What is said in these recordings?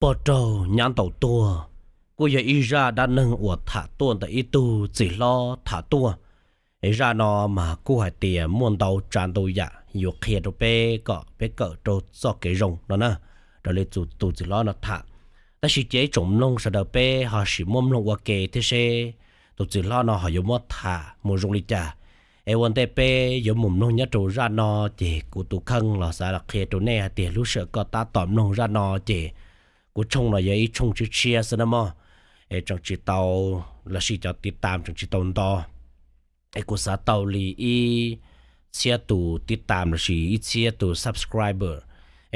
Poj raug nyab ntaus tuag, kuj yog ib zaj dab neeg uas tham tuaj ntawm ib tug txiv hlob tham tuaj. Es zaj no mas kuj hais tias muaj ntau tsav ntau yam yuav qhia rau peb kom peb kawm rau txoj kev zoo no na, raws li tus txiv hlob no tham. Tab sis cia ib tsoom mloog sawv daws peb ho sim muab mloog ua ke thiab seb tus txiv hlob no ho yuav muab tham mus zoo li cas. Es ua ntej peb yuav mus mloog nyob rau zaj no, ces kuv tus kheej los xav los qhia rau nej hais tias lub sij hawm koj tab tom mloog zaj no ces kuv tshooj no yog ib tshooj tshiab tshiab xwb na mog. Es tseem tsis tau, lossis cov tiv tam tseem tsis tau nto. Es kuv xav tau li ib txhiab tus tiv tam lossis ib txhiab tus subscriber.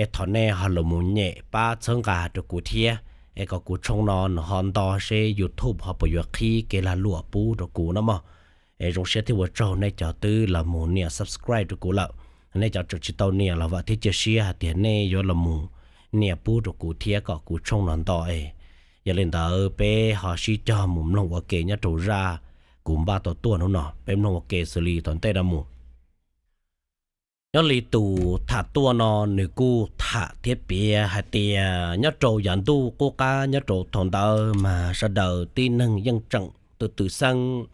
Es thov nej ho los mus nyem pab txhawb nqa rau kuv thiab, es kom kuv tshooj no nws ho nto seb YouTube ho puas yuav qhib kev lag luam pub rau kuv no mog. Es zoo siab thiab ua tsaug nej cov twb los mus nias subscribe rau kuv lawm. Nej cov tseem tsis tau nias los vam thiab cia siab hais tias nej yuav los mus nias pub rau kuv thiab kom kuv tshooj no nto es. Yog li ntawd peb ho sib cog mus mloog ua ke nyob rau zaj kuv npaj tau tuaj hnub no, peb mloog ua ke xws li tom ntej no mus. Nyob li tus tham tuaj no nws kuj tham thiab piav hais tias nyob rau yav ntuj qub qab nyob rau thaum ntawd mas sawv daws tib neeg yeej tseem twm twm xeeb.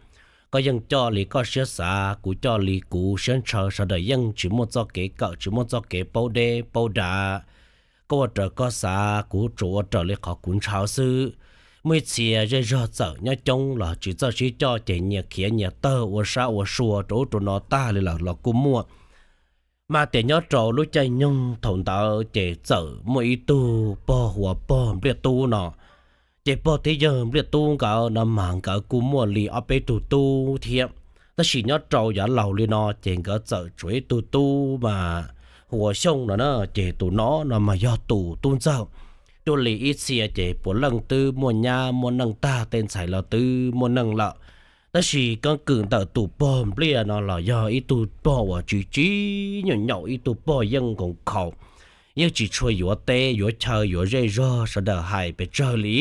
Koj yeej coj li koj siab xav, kuv coj li kuv siab ntshaw, sawv daws yeej tsis muaj txoj kev kawm, tsis muaj txoj kev paub deb paub dav. Koj ua raws koj xav, kuv tsuas ua raws li qhov kuv ntshaw xwb. Muaj ib txhia zej zog txawm nyob coob los tsis txawj sib coj ces nyias khiav nyias tawg ua sab ua sua rau ub rau no tag li lawm los kuj muaj. Mas tias nyob rau lub caij nyoog thaum ntawd ces txawm muaj ib tug pog hu ua pog Npliaj Tub no. Ces pog thiab yawg Npliaj Tub nkawd no mas nkawd kuj muaj li ob peb tug tub thiab. Tab sis nyob rau yav laus li no ces nkawd txawm tshuav ib tug tub mas hu ua Xyooj no na, ces tus no no mas yog tus tub ntxawg. Tuaj li ib txhia ces puav leej twb muaj nyab muaj neej tag, tej ntxhais los twb muaj neej lawm. Tab sis keeb kwm ntawm tus pog Npliaj no los yog ib tug pog uas tsis tsim nyog nyaum, ib tug pog yeej nkoos khaus, yeej tsis tshua yuav teb yuav chaw yuav zej zog sawv daws hais pes tsawg li.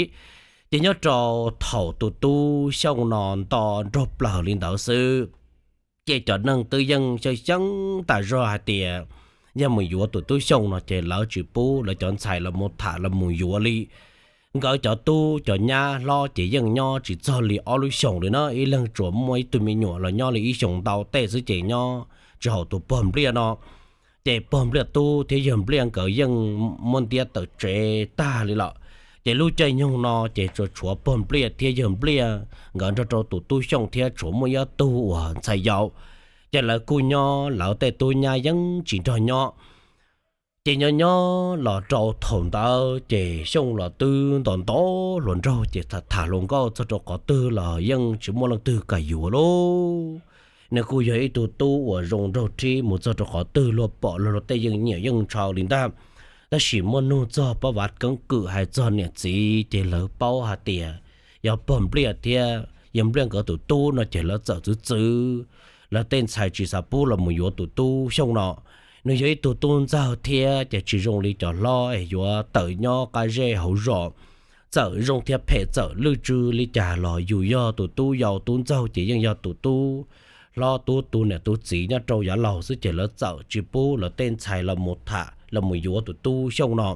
Ces nyob rau thaum tus tub Xyooj no nto nrog plaws li ntawd xwb, ces cov neeg twb yeej xyeeb xyeeb tas zog hais tias yog mus yuav tus tub Xyooj no ces lawv tsis pub lawv cov ntxhais los mus tham los mus yuav li. Nkawd cov tub cov nyab hlob ces yeej nyob tsis txog li ob lub xyoos li na, ib leeg tsuas muaj ib tug me nyuam los nyob li ib xyoos ntau tej xwb ces nyob tsis haum tus pog Npliaj no. Ces pog Npliaj Tub thiab yawg Npliaj nkawd yeej muab ntiab tawm tsev tag li lawm. Ces lub caij nyoog no ces tsuas tshuav pog Npliaj thiab yawg Npliaj nkawd nrog rau tus tub Xyooj thiab tshuav muaj ib ob tug uas ntxhais yau. Ces lawv kuj nyob lawv tej tub nyab yeej tsis nrog nyob. Ces nyob nyob los rau thaum ntawd ces Xyooj los twb nto nto hluas nraug ces tham tham hluas nkauj txog rau qhov twg los yeej tsis muaj leej twg kam yuav lauj. Nws kuj yog ib tug tub uas zoo nraug rhib, mus txog rau qhov twg luag pom luag luag tej yeej nyiam yeej ntshaw li ntag. Tab sis muaj nug txog Paj Vav keeb kwm hais txog niam txiv ces lawv paub hais tias yog pog Npliaj thiab yawg Npliaj nkawd tus tub no ces lawv txawm txwv txwv lawv tej ntxhais tsis xav pub los mus yuav tus tub Xyooj no. Nws yog ib tug tub ntxawg thiab ces tsis zoo li cov hlob es yuav tawm nyob qab zej hauv zos. Txawm zoo thiab phem, txawm lwj tsw li cas los yus yog tus tub yau tub ntxawg ces yeej yog tus tub hlob tub tu niam tu txiv nyob rau yav laus xwb ces lawv txawm tsis pub lawv tej ntxhais los mus tham los mus yuav tus tub Xyooj no.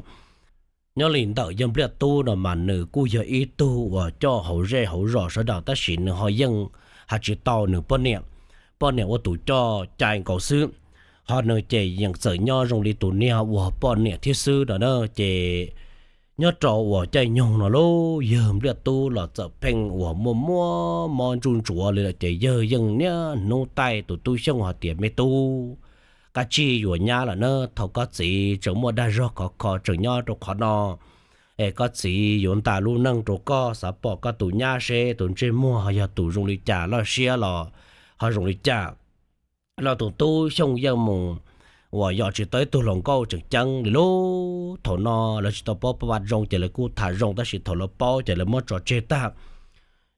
Nyob li ntawm yawg Npliaj Tub no mas nws kuj yog ib tug uas coj hauv zej hauv zos sawv daws tab sis nws ho yeej hais tsis tau nws poj niam. Poj niam ua tus coj cai nkaus xwb, ho nws ces yeej txawm nyob zoo li tus niag uas poj niam thiab xwb no na. Ces nyob rau uas caij nyoog no lauj, yawg Npliaj Tub los txawm pheej uas muaj muaj mob ntsuj ntsuav li lawm ces yawg yeej niaj hnub taij tus tub Xyooj hais tias, me tub, koj tsis yuav nyab lawm na, thaum koj txiv tseem muaj dag zog khov kho tseem nyob rau qhov no, es koj txiv yuav ntas lub neej rau koj, xav pom koj tus nyab seb tus ntsej muag ho yog tus zoo li cas, loj siab los ho zoo li cas. Los tus tub Xyooj yeej mus uas yos tsis tau ib tug hluas nkauj tseem ceeb li lauj. Thaum no lawv tsis tau paub Paj Vav zoo ces lawv kuj tham zoo, tab sis thaum lawv paub ces lawv muab tso tseg tag.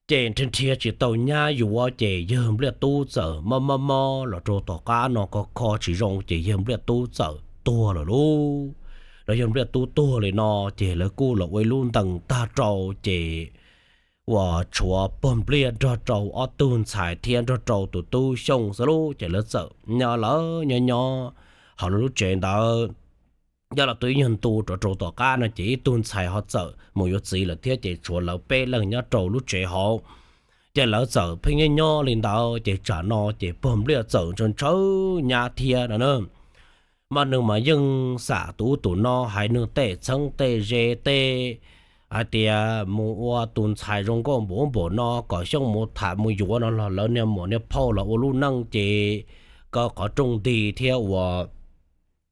Ces nrhiav nrhiav tsis tau nyab yuav ces yawg Npliaj Tub txawm mob mob mob los rau tom qab no kho kho tsis zoo ces yawg Npliaj Tub txawm tuag lawm lauj. Los yawg Npliaj Tub tuag li no ces lawv kuj los ua ib lub ntees tag rau ces uas tshuav pog Npliaj nrog rau ob tug ntxhais thiab nrog rau tus tub Xyooj xwb lauj. Ces lawv txawm nyob lawv nyob nyob hauv lawv lub tsev ntawd. yog los twb ib nyuag ntu rov rau tom qab no ces ib tug ntxhais ho txawm mus yuav txiv lawm thiab ces tshuav lawv peb leeg nyob rau lub tsev hauv. Ces lawv txawm pheej nyob nyob li ntawd ces tsam no ces pog Npliaj txawm ntshaw ntshaw nyab thiab no na. Mas nws mas yeej xam tus ub tus no hais nws tej txheeb tej ze tej hais tias mus ua tus ntxhais zoo nkauj npaum npaum no kom Xyooj mus tham mus yuav no los lawv niag muam niag phauj los ua lub neej ces kaw qhov rooj nti thiab ua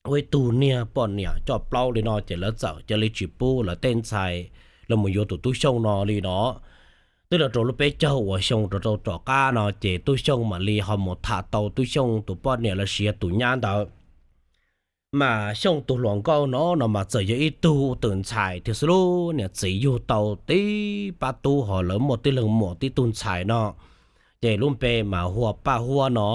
ua ib tug niag poj niam coj plaub li no ces lawv txawm cia li tsis pub lawv tej ntxhais los mus yuav tus tub Xyooj no li no. Twb los rau lub peb caug uas xyoo rau rau tom qab no ces tub Xyooj mam li ho mus tham tau tub Xyooj tus poj niam los sis yog tus nyab ntawd. Mas Xyooj tus hluas nkauj no no mas txawm yog ib tug tus ntxhais thiab xwb lub niam txiv yug tau tib pab tub ho lawv muaj tib leeg muam tib tug ntxhais no, ces lub npe mas hu ua Paj Huab no.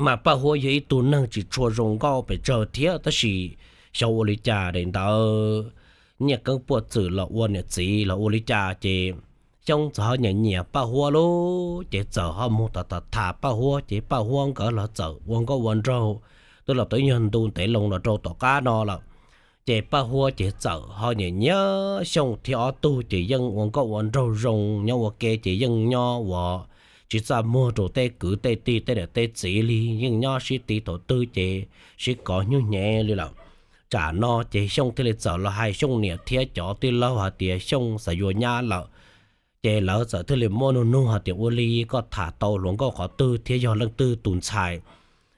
Mas Paj Huab yog ib tug neeg tsis tshua zoo nkauj pes tsawg thiab tab sis xyov ua li cas daim ntawd Nyiaj Keeb Puaj Txwm los ua niam txiv los ua li cas ces Xyooj txawm ho nyiam nyiam Paj Huab lub ces txawm ho mus tham tham tham Paj Huab ces Paj Huab nkawd los txawm ua nkauj ua nraug twb los tau ib nyuag ntu ntev loo los rau tom qab no lawm. Ces Paj Huab ces txawm ho nyiam nyiam Xyooj thiab ob tug ces yeej ua nkauj ua nraug zoo nyob ua ke ces yeej nyob ua tsis txaj muag rau tej kwv tej tij tej niam tej txiv li, yeej nyob sib tiv thaum twg ces sib kov hnub hnyev li lawm. Tsam no ces Xyooj thiaj li txawm los hais Xyooj niam thiab cov tij laug hais tias Xyooj xav yuav nyab lawm. Ces lawv txawm thiaj li muab nug nug hais tias ua li koj tham tau hluas nkauj qhov twg thiab yog leej twg tus ntxhais,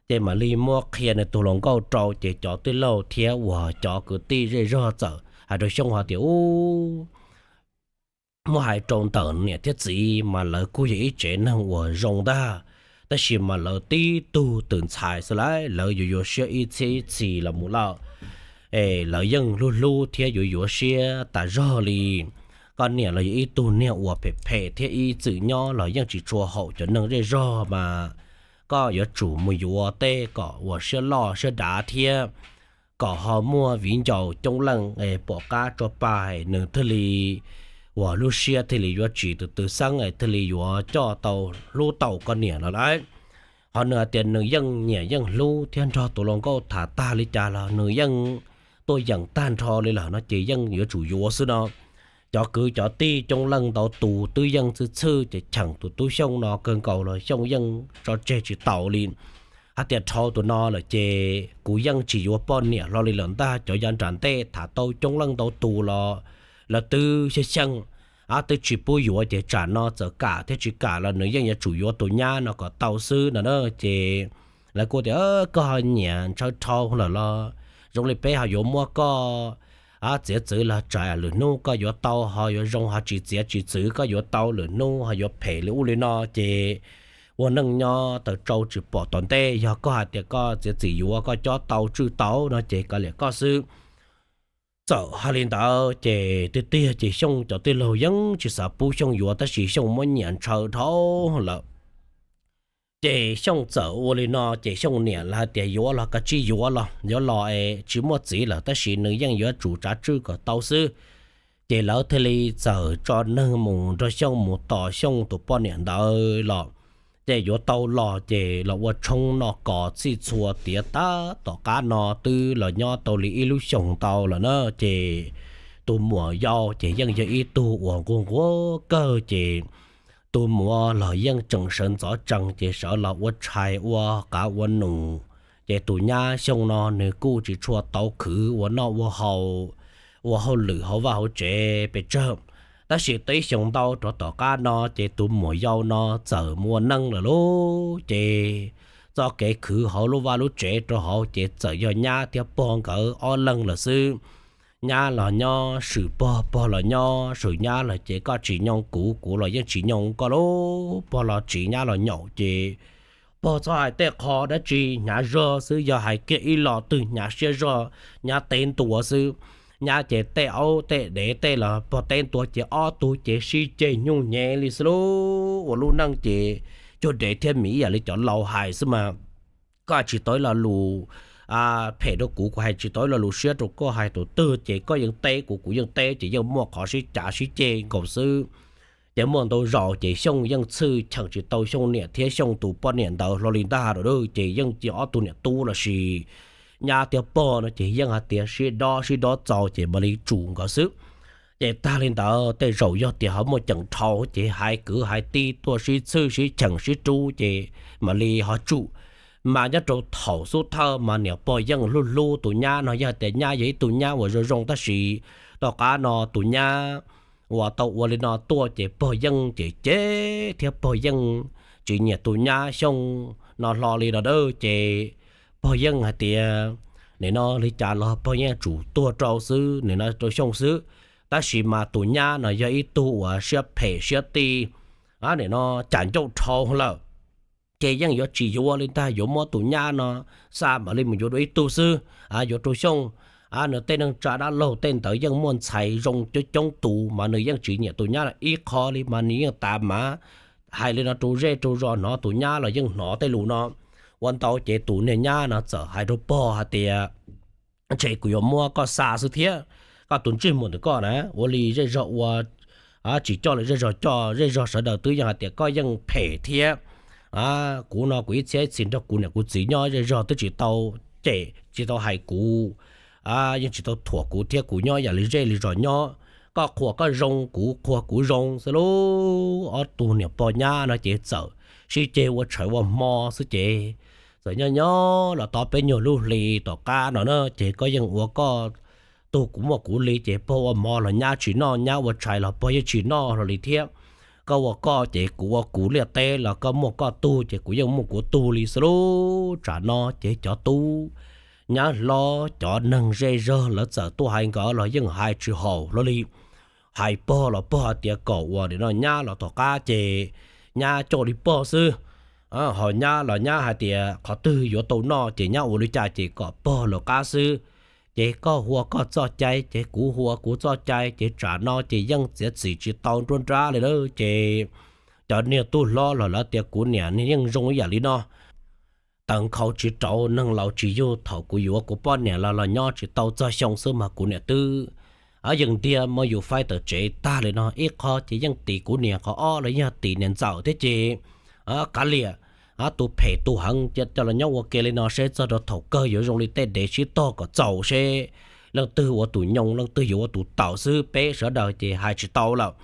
ces mam li muab qhia nws tus hluas nkauj rau ces cov tij laug thiab uas cov kwv tij zej zog txawm hais rau Xyooj hais tias ub, muab hais rau ntawm niam thiab txiv mas lawv kuj yog ib tsev neeg uas zoo ntag, tab sis mas lawv tib tug tus ntxhais xwb lawv yuav yuav siab ib txhiab ib txhis los mus lawm es lawv yeej hlub hlub thiab yuav yuav siab tas zog li. Koj niam los yog ib tug niag uas phem phem thiab ib txwm nyob los yeej tsis tshua haum cov neeg zej zog mas koj yuav tsum mus yuav tej kom uas siab loj siab dav thiab kom ho muaj viv ncaus coob leej es pom qab tso pais nws thiaj li uas lub siab thiaj li yuav tsis tus twv xeeb es thiaj li yuav coj tau hlub tau koj niam los lawm. Ho nws hais tias nws yeej nyiam yeej hlub thiab nrog tus hluas nkauj tham tag li cas los nws yeej tuaj yeem tag nrho li lawm no ces yeej yuav tsum yuav xwb no. Cov kwv cov tij coob leej ntau tus twb yeej txhwj txhwj ces cheem tus tub Xyooj no kawg nkaus los Xyooj yeej tso tseg tsis taus li. Hais tias dhau tus no lawm ces kuv yeej tsis yuav poj niam hlo li lawm ntag, cov yav nram ntej tham tau coob leej ntau tus los lawv twb xyeej xyeej, twb tsis pub yuav ces tsam no txawm kam thiab tsis kam los nws yeej yuav tsum yuav tus nyab no kom tau xwb no na. Ces lawv kuj tias koj ho nyiam ntshaw dhau lawm los zoo li peb ho yuav muab koj txiav txwv los tsam lwm hnub koj yuav tau ho yuav zoo, ho tsis txiav tsis txwv koj yuav tau lwm hnub ho yuav phem li ub li no ces ua neej nyob taws tsau tsis pom tom ntej. Yog koj hais tias koj txiav txim yuav koj cob tau tswj tau no ces koj liam koj xwb. Txawm hais li ntawd ces tiag tiag ces Xyooj cov tij laug yeej tsis xav pub Xyooj yuav tab sis Xyooj muab nyiam ntshaw dhau lawm. Ces Xyooj txawm ua li no ces Xyooj niam los hais tias yuav los kav tsij yuav los yuav los es tsis muaj txiv lawm tab sis nws yeej yuav tsum tsav tswj kom tau xwb. Ces lawv thiaj li txawm tso neeg mus nrog Xyooj mus tos Xyooj tus poj niam ntawd los. Ces yuav tau los ces los ua tshoob noj kos txhij txhua tiav tab tom qab no twb los nyob tau li ib lub xyoos ntau lawm na. Ces tus muam yau ces yeej yog ib tug uas nquag nquag kawg ces tus muam los yeej tseem sawv ntxov tsees ces sawv los ua tshais ua qav ua num. Ces tus nyab Xyooj no nws kuj tsis tshua tau khwv ua noj ua haus, ua hauj lwm hauv vaj hauv tsev pes tsawg. Tab sis tau ib xyoos ntau rov tom qab no ces tus muam yau no txawm mus ua neej lawm lauj. Ces txoj kev khwv hauv lub vaj lub tsev rau hauv ces txawm yog nyab thiab pog nkawd ob leeg lawm xwb. Nyab los nyob swm pog, pog los nyob swm nyab lawm ces koj tsis nyoo kuv, kuv los yeej tsis nyoo koj lauj. Pog los tsiv nyab los nyaum ces pog txhob hais tej qho dab tsi, hnyav zog xwb, yog hais kiag ib lo twg hnyav siab zog, nyab teb ntua xwb. Nyab ces tej aub tej dev tej los pog teb ntua ces ob tug ces sib ceg nyuj nyev li xwb lauj. Ua lub neej ces cuag dev thiab miv ib yam li cov laus hais xwb mas. Koj hais tsis tau ib lo lus phem rau kuv, kuv hais tsis tau ib lo lus siab rau koj, hais tus twg ces koj yeej teb kuv, kuv yeej teb ces yeej muaj qhov sib cav sib ceg nkaus xwb. Ces muaj ntau zaus ces Xyooj yeej txhwj cheem tsis tau Xyooj niam thiab Xyooj tus poj niam ntawd hlo li ntag lauj. Ces yeej cia ob tug niam tub los sis nyab thiab pog no ces yeej hais tias sib dob sib dob txaus ces mam li tsum nkawd xwb. Ces tag li ntawd tej zaum yog tias ho muaj ceem dhau ces hais kwv hais tij tuaj sib txhwj sib cheem sib rub ces mam li ho tsum. Mas nyob rau thaum xub thawj mas niam pog yeej hlub hlub tus nyab no, yog tias nyab yog ib tug nyab uas zoo zoo tab sis tom qab no tus nyab uas tau ua li no tuaj ces pog yeej cem cem thiab pog yeej tsis nyiam tus nyab Xyooj no hlo li no dawb ces pog yeej hais tias nim no li cas los pog yeej tsum tuag rau xwb, nim no rau Xyooj xwb. Tab sis mas tus nyab no yog ib tug uas siab phem siab tij, nim no cas ncauj dhau lawm ces yeej yuav tsis yuav li ntag, yuav muab tus nyab no xa mam li mus yuav dua ib tug xwb, yuav rau Xyooj. Nws tej neeg tsa dab laug tej ntawd yeej muaj ntxhais zoo coob coob tus mas nws yeej tsis nyiam tus nyab ib qho li mas nws yeej tas mas hais li no rau zej rau zos hnov, tus nyab los yeej hnov tej lus no. Ua ntau ces tus niag nyab no txawm hais rau pog hais tias ntshe kuv yuav muab koj xa xwb thiab, koj tus ntsej muag ntawm koj na ua li zej zog ua tsis coj li zej zog coj, zej zog sawv daws twb yeej hais tias koj yeej phem thiab. Kuv no kuv ib txhiab ib txhis nrog kuv niam kuv txiv nyob zej zog twb tsis tau cem tsis tau hais kuv, yeej tsis tau thuam kuv thiab, kuv nyob yam li zej li zos nyob, koj qhuas koj zoo kuv qhuas kuv zoo xwb lauj. Ob tug niam pog nyab no ces txawm sib ceg ua tshais ua hmo xwb ces txawm nyob nyob los tau peb nyuag lub hli tom qab no na ces koj yeej ua koj tug kuv muaj kuv li ces pog ua mov los nyab tsis noj, nyab ua tshais los pog yeej tsis noj hlo li thiab. Koj ua koj ces kuv ua kuv, liaj teb los koj muaj koj tug ces kuv yeej muaj kuv tug li xwb lauj. Tsam no ces cov tub nyab hlob cov neeg zej zog lawv txawm tuaj hais nkawd los yeej hais tsis haum hlo li. Hais pog los pog hais tias kom ua li no, nyab los tom qab ces nyab coj li pog xwb. Ho nyab los nyab hais tias qhov twg yuav tau noj ces nyab ua li cas ces kom pog lawv qab xwb. Ces koj hua koj txoj cai ces kuv hua kuv txoj cai ces tsam no ces yeej txiav txim tsis tau nruab nrab li lawm ces cov niag tub hlob los lawv tias kuv niam yeej zoo ib yam li no, tawv nkhaus tsis rauv neeg laus tsis yug, thaum kuv yuav kuv poj niam los los nyob tsis tau txog xyoo xwb mas kuv niam twb yeej ntiag muab yus faib tawm tsev tag li no. Ib qho ces yeej tim kuv niam, qhov ob los yog tim niam ntxawm thiab ces kav liam, tus phem tus heev coj los nyob ua ke li no seb txog rau thaum kawg yuav zoo li tej dev sib tog kom txaus seb leej twg ua tus nyoo leej twg yuav ua tus tawm xwb, peb sawv daws ces hais tsis tau lawm.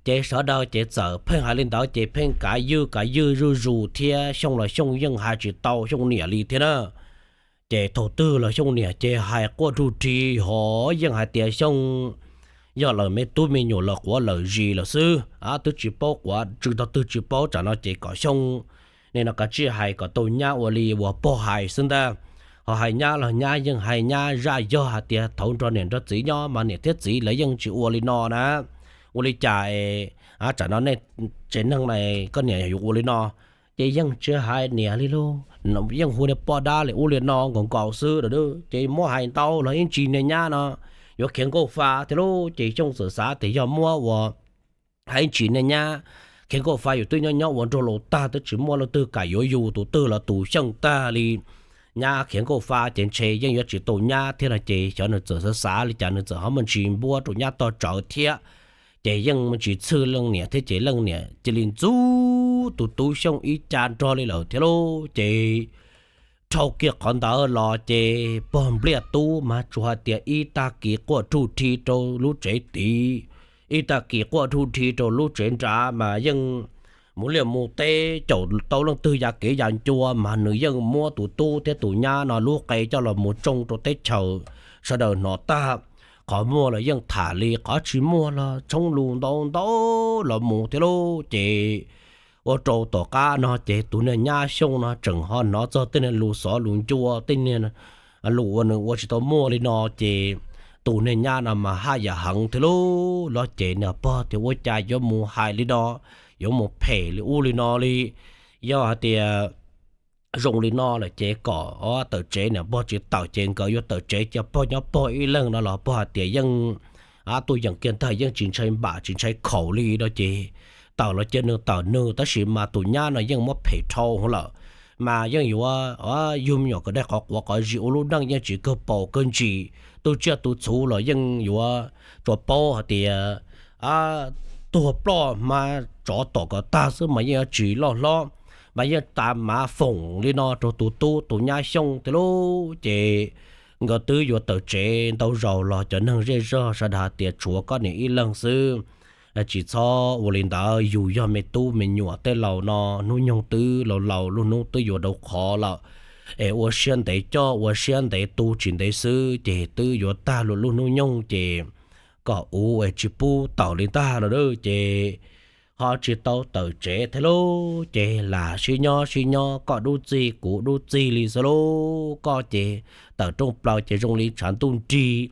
Ces sawv daws ces txawm pheej hais li ntawd ces pheej kav ywj kav ywj zuj zus thiab Xyooj los Xyooj yeej hais tsis tau Xyooj niam li thiab na. Ces thaum twg los Xyooj niam ces hais quaj rug ri, ho yeej hais tias Xyooj yog lawv me tub me nyuam lawm quav lawm zis lawm xwb, twb tsis paub quav tsw tog twg tsis paub, tsam no ces kom Xyooj nim no kav tsij hais kom tau nyab ua li uas pog hais xwb ntag. Ho hais nyab los nyab yeej hais nyab zaj yog hais tias thaum nrog niam nrog txiv nyob mas niam thiab txiv lawv yeej tsis ua li no na. Ua li cas tsam no nej tsev neeg na koj niam yuav ua li no? Ces yeej tsis hais niam li lauj, yeej hu niag poj dab li ub li no nkaus nkaus xwb. Ces muab hais ntau los ib ntsis niag nyab no yuav khiav nkauj fa thiab lauj. Ces Xyooj txawm xav tias yog muab ua hais ib ntsis niag nyab khiav nkauj fa, yus twb nyob nyob ua nraug laus tag twb tsis muaj leej twg kam yuav yus, tus twg los tus xyeej tag li. Nyab khiav nkauj fa ces ntshe yeej yuav tsis tau nyab thiab no ces xyov nws txawm xav xav li cas nws txawm ho muaj ntsis npuab rau nyab tog tsawv thiab. Ces yeej muaj ntsis txhwj leej niam thiab ces leej niam cia li ntxub tus tub Xyooj ib cag nrog li lawm thiab lauj. Ces dhau kiag qhov ntawd los ces pog npliaj tub mas tsuas hais tias ib tag kis quaj rug rhi rau lub tsev tid, ib tag kis quaj rug rhi rau lub tsev nrad mas yeej mus liaj mus teb caum tau leej twg ya kev ya ncua mas nws yeej muab tus tub thiab tus nyab no lub qe coj los mus tsoo rau teb chaws sawv daws hnov tag. Qhov muaj los yeej tham li, qhov tsis muaj los tshoob lus ntau ntau los mus thiab lauj. Ces ua rau tom qab no ces tus niag nyab Xyooj no tseem ho hnov txog tej niag lus xov lus ncua, tej niag lus uas nws ua tsis tau muaj li no ces tus niag nyab no mas haj yam heev thiab lauj. Los ces niag pog tias ua cas yuav mus hais li no, yuav mus phem li ub li no li. Yog hais tias zoo li no lawm ces kom tawm tsev, niam pog tsis tawm ces nkawd yuav tawm tsev cia pog nyob pog ib leeg no los pog hais tias yeej tuaj yeem kiag ntag, yeej tsis ntshai npam tsis ntshai khaum li no ces tawm los cia nws tawm nws, tab sis mas tus nyab no yeej muab phem dhau lawm. Mas yeej yuav yug me nyuam kom dai qhov quav qhov zis, ua lub neej yeej tsis kawg paus kawg ntsis, tu tsiaj tu txhuv los yeej yuav tsuas paub hais tias tuag ploj hmab tsov tom kom tag xwb mas yeej yuav tsis loj hlob. mas yeej tas mav foom li no rau tus tub tus nyab Xyooj tiag lauj. Ces nkawd twb yuav tawm tsev ntau zaus los cov neeg zej zog sawv daws tias tshuav koj niam ib leeg xwb, tsis txhob ua li ntawd, yus yog me tub me nyuam tej laus no, hnub nyoog twb laus laus, lub hnub twb yuav dhau qhov lawm, es ua siab ntev coj ua siab ntev tu tsis ntev xwb ces twb yuav tag lub hnub nyoog ces kom ua es tsis pub tawm li ntag lauj. Ces ho tsis tau tawm tsev thiab lauj. Ces lam sib nyob sib nyob koj dub txig kuv dub txig li xwb lauj. Koj ces tawm rooj plaws ces zoo li tshav ntuj nrig,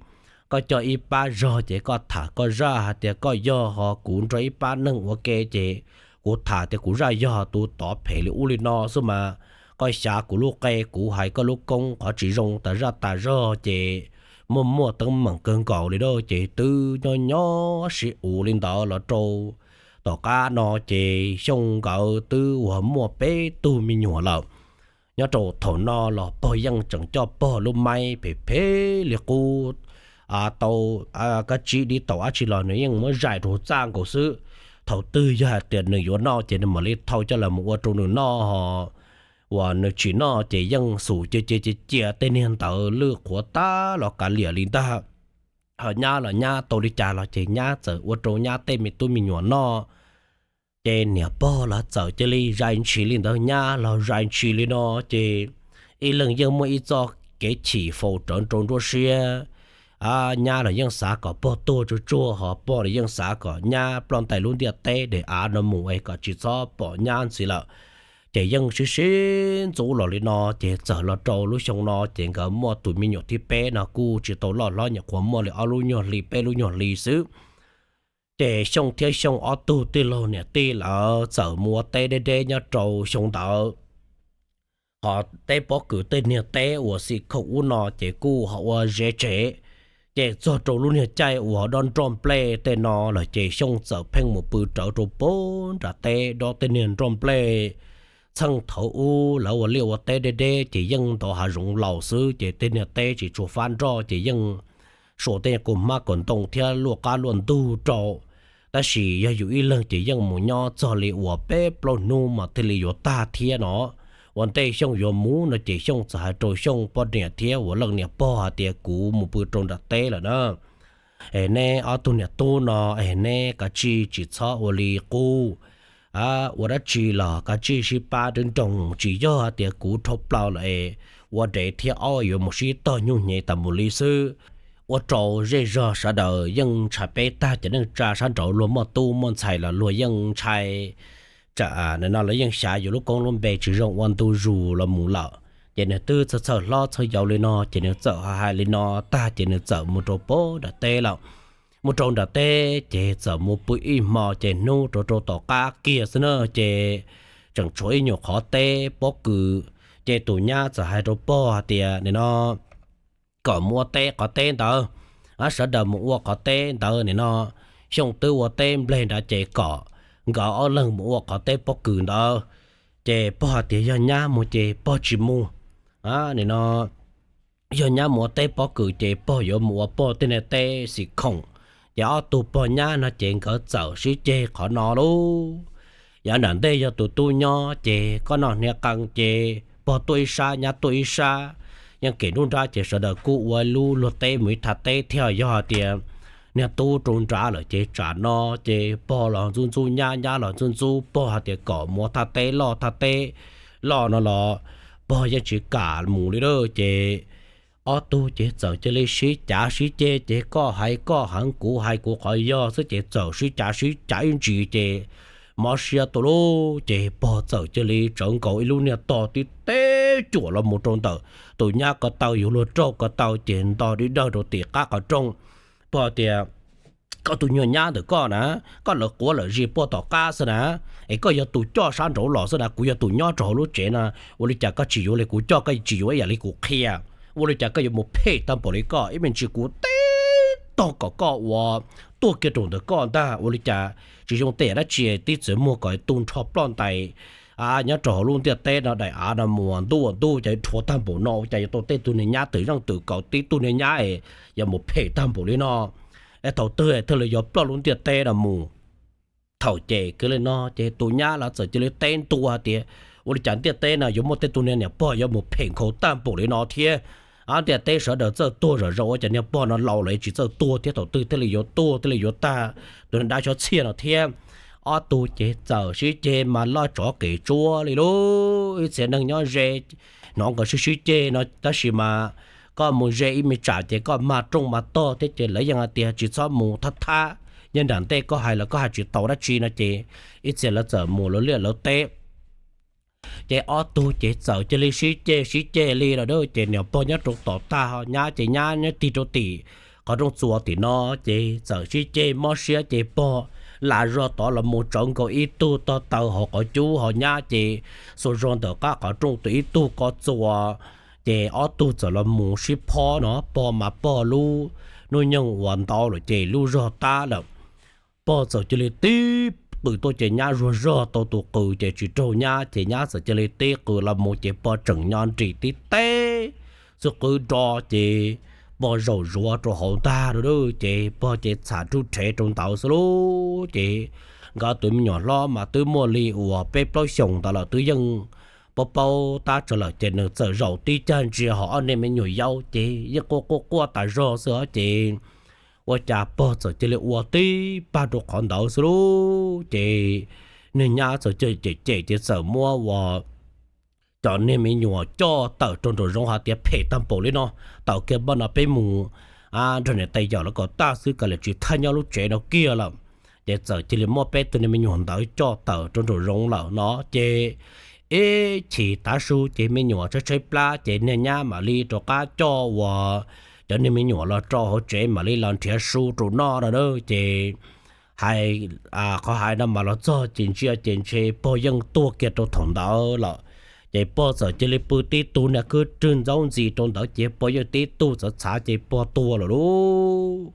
koj coj ib pab zog ces koj tham koj zaj hais tias koj yog, ho kuv nrog ib pab neeg ua ke ces kuv tham tias kuv zaj yog tus tod phem li ub li no xwb mas, koj xyav kuv lub qe kuv hais koj lub koob qhov tsis zoo tas zaj tas zog ces muaj muaj teeb meem kawg nkaus li lauj. Ces twb nyob nyob sib ua li ntawd los rau tom qab no ces Xyooj nkawd twb uas muaj peb tug me nyuam lawm. Nyob rau thaum no los pog yeej tseem coj pog lub maib phem phem li qub tau, kab tsib dib taus dab tsi los nws yeej muab zais rau txaj nkaus xwb. Thaum twg yog hais tias nws yuav noj ces nws mam li thau coj los mus ua rau nws noj, ho uas nws tsis noj ces yeej xum cia cia cia cia tej niag ntawd lwj qhuav tag los kav liam li ntag. Ho nyab los nyab tau li cas los ces nyab txawm ua rau nyab tej me tub me nyuam noj. Ces niam pog los txawm cia li zais ntshis li ntawd, nyab los zais ntshis li no, ces ib leeg yeej muaj ib txoj kev chim faus rawv rau nruab siab. Nyab los yeej xav kom pog tuag tsuag tsuag, ho pog los yeej xav kom nyab ploj ntais lub ntiaj teb daim av no mus es kom tsis txhob pom nyab ntxiv lawm. Ces yeej sib sib ntxub los li no, ces txawm los rau lub xyoo no ces nkawd muaj tus me nyuam thib peb no kuj tsis tau loj hlob, nyuam qhuav muaj li ob lub nyuag hli peb lub nyuag hli xwb. Ces Xyooj thiab Xyooj ob tug tij laug niam tij lawv txawm mus ua teb deb deb nyob rau xyoo ntawd. Ho teb pob kws tej niag teb uas xim khoom ub no ces kuj ho ua zeb tsev. Ces txog rau lub niag caij uas dob nroj nplej tej no lawm ces Xyooj txawm pheej mus pw rawv rau pem nram teb dob tej niag nroj nplej. Txheej thaum ub lawv ua liaj ua teb deb deb ces yeej ntov hav zoov laus xwb ces tej niag teb tsis tshua fab nroj ces yeej suas tej kaus hmab kaus ntoo thiab luaj qab luaj ntug rau. Tab sis yog yus ib leeg ces yeej mus nyob txog li uas peb plaub hnub mas thiaj li yuav tag thiab no. Ua ntej Xyooj yuav mus no ces Xyooj txawm hais rau Xyooj poj niam thiab uas leej niam pog hais tias kuv mus pw rau nram teb lawm na. Es neb ob tug niam tub no es neb kav tsij tsis txhob ua li qub, ua dab tsi los kav tsij sib pab nrog nroos, tsis yog hais tias kuv dhau plaws lawm es ua dev thiab ob yuav mus sib tog nyuj hnyev tas mus li xwb. Ua rau zej zog sawv daws yeej ntshai peb tag, cov neej tsa sab nraud luag muaj tub muaj ntxhais los luag yeej ntshai. Tsam no lawv yeej xyav yus lub koob lub npe tsis zoo ua ntu zus los mus lawm. Ces nws twb txhawj txhawj hlob txhawj yau li no ces nws txawm hais li no tag ces nws txawm mus rau pem nram teb lawm. Mus rau nram teb ces txawm mus pw ib hmo ces hnub rau rau tom qab kiag xwb na ces tseem tshuav ib nyuag qhov teb pob kws. Ces tus nyab txawm hais rau pog hais tias nim no kom mus ua teb qhov teb ntawd, sawv daws mus ua qhov teb ntawd nim no. Xyooj twb ua teb nplej nrad ces kom nkawd ob leeg mus ua qhov teb pob kws ntawd. Ces pog hais tias yog nyab mus ces pog tsis mus. Nim no yog nyab mus ua teb pob kws ces pog yuav mus ua pog tej niag teb xim khoom. Ces ob tug pog nyab no ces nkawd txawm sib ceg qhov no lauj. Yav nram ntej yog tus tub nyob ces koj noj hniav qee ces pog tuaj ib sab nyab tuaj ib sab. Yeej kem nruab nrab ces sawv daws kuj ua lub luag teb mus ib thaj teb thiab. Yog hais tias niag tub rau nrad lawm ces tsam no ces pog los ntxub ntxub nyab, nyab los ntxub ntxub pog hais tias kom mus ua thaj teb loj thaj teb loj no los pog yeej tsis kam mus li lauj. Ces ob tug ces txawm cia li sib cav sib ceg ces koj hais koj heev kuv hais kuv qhov yog xwb ces txawm sib cav sib cav ib ntsis ces mob siab tuaj lauj. Ces pog txawm cia li tsawv nkaus ib lub niag tog tib teb cuam los mus rau ntawm tus nyab ko taw, yuav luag raug ko taw ces nto dib dawg rau tim qab qhov rooj. Pog tias koj tus nyuag nyab ntawm koj na, koj lawv quav lawm zis puag tom qab xwb na, es koj yog tus coj sab nraud los xwb na, kuv yog tus nyob rau hauv lub tsev no, ua li cas koj tsis yuav li kuv coj, koj tsis yuav ib yam li kuv qhia? Ua li cas koj yuav mus phem tag npaum li koj? Ib me ntsis kuv teb tog kom koj ua tuaj kiag rau ntawm koj ntag. Ua li cas tsis zoo tej yam dab tsi tib txwv muag kom tu nrho ploj ntais nyob rau hauv lub ntiaj teb no daim av no mus ntuj ua ntuj, cas rhuav tag npaum no, ua cas yuav tau tej tug niag nyab twm zeej twm kaus tib tug niag nyab es yuav mus phem tag npaum li no? Es thaum twg thiaj li yuav ploj lub ntiaj teb no mus? Thaum ces kiag li no ces tus nyab los txawm cia li teb ntua tias, ua li cas ntiaj teb no yuav muaj tej tug niag niam pog yuav mus phem nkhaus tag npaum li no thiab. Ntiaj teb sawv daws txawj tuag zom zaws, ua cas niag pog no laus lawm tsis txawj tuag thiab, thaum twg thiaj li yuav tuag thiaj li yuav tag tus niag dab xyov txhiaj no thiab. Ob tug ces txawm sib ceg mas loj tsov qes tsuab li lauj. Ib txhia neeg nyob ze hnov nkawd sib sib ceg no tab sis mas koj mus ze ib me tsam ces koj mag rooj mag tog thiab ces lawv yeej hais tias tsis txhob mus thab thab, yeej nram ntej koj hais los koj hais tsis tau dab tsi no ces ib txhia lawv txawm mus lawv liaj lawv teb. Ces ob tug ces txawm cia li sib ceg sib ceg li lawm ces niam pog nyob rau tom tag, nyab ces nyab nyob tig rau tim qhov rooj txuas tim no. Ces txawm sib ceg mob siab ces pog lam zog tod los mus tsawv nkaus ib tug tog taw hauv qhov cub, ho nyab ces xuas zog ntawm qab qhov rooj tus ib tug ko txuas. Ces ob tug txawm los mus sib phob no, pog mas pog lub hnub nyoog uas ntau lawm ces lub zog tab lawm. Pog txawm cia li tib qws tuaj ces nyab zuag zog tau tus qws ces tsis raug nyab ces nyab txawm cia li tib qws los mus ces pog tseem nyob nrim tib teb xwb qwb do ces pog zaum zuav rau hauv ntag lauj. Ces pog ces txham rub rhev rau ntawd xwb lauj. Ces nkawd tus me nyuam hlob mas twb muaj li uas peb plaub xyoos ntawd lawm, twb yeej paub paub tab tsawg lawm ces nws txawm zaum tib cag ntsia ho ob niag me nyuam yaus ces yeej quaj quaj quaj tas zog xwb os. Ces ua cas pog txawm cia li ua tib pag rau qhov ntawd xwb lauj. Ces niag nyab txawm cem cem ces txawm muab uas cov niag me nyuam coj tawm rau nraum zoov hais tias phem tag npaum li no, tawm kiag npaj no peb mus nrog niam tais yawm lawv kom tag xwb, kav liam tsis thaj nyob lub tsev no kiag lawm. Ces txawm cia li muab peb tug niag me nyuam ntawd coj tawm rau nraum zoov lawm no ces ib chim tav su ces me nyuam tshaib tshaib plab ces niag nyab mam li rov qab coj uas cov niag me nyuam los rau hauv tsev mam li los nrhiav su rau noj no na. Ces hais qhov hais no mas los txog ces ntsia ces ntshe pog yeej tuag kiag rau thaum ntawd lawm. Ces pog txawm cia li pw tib tug niag khwb rwg ntxaub ntxis rau ntawd ces pog yeej tib tug txhav txhav ces pog tuag lawm lauj.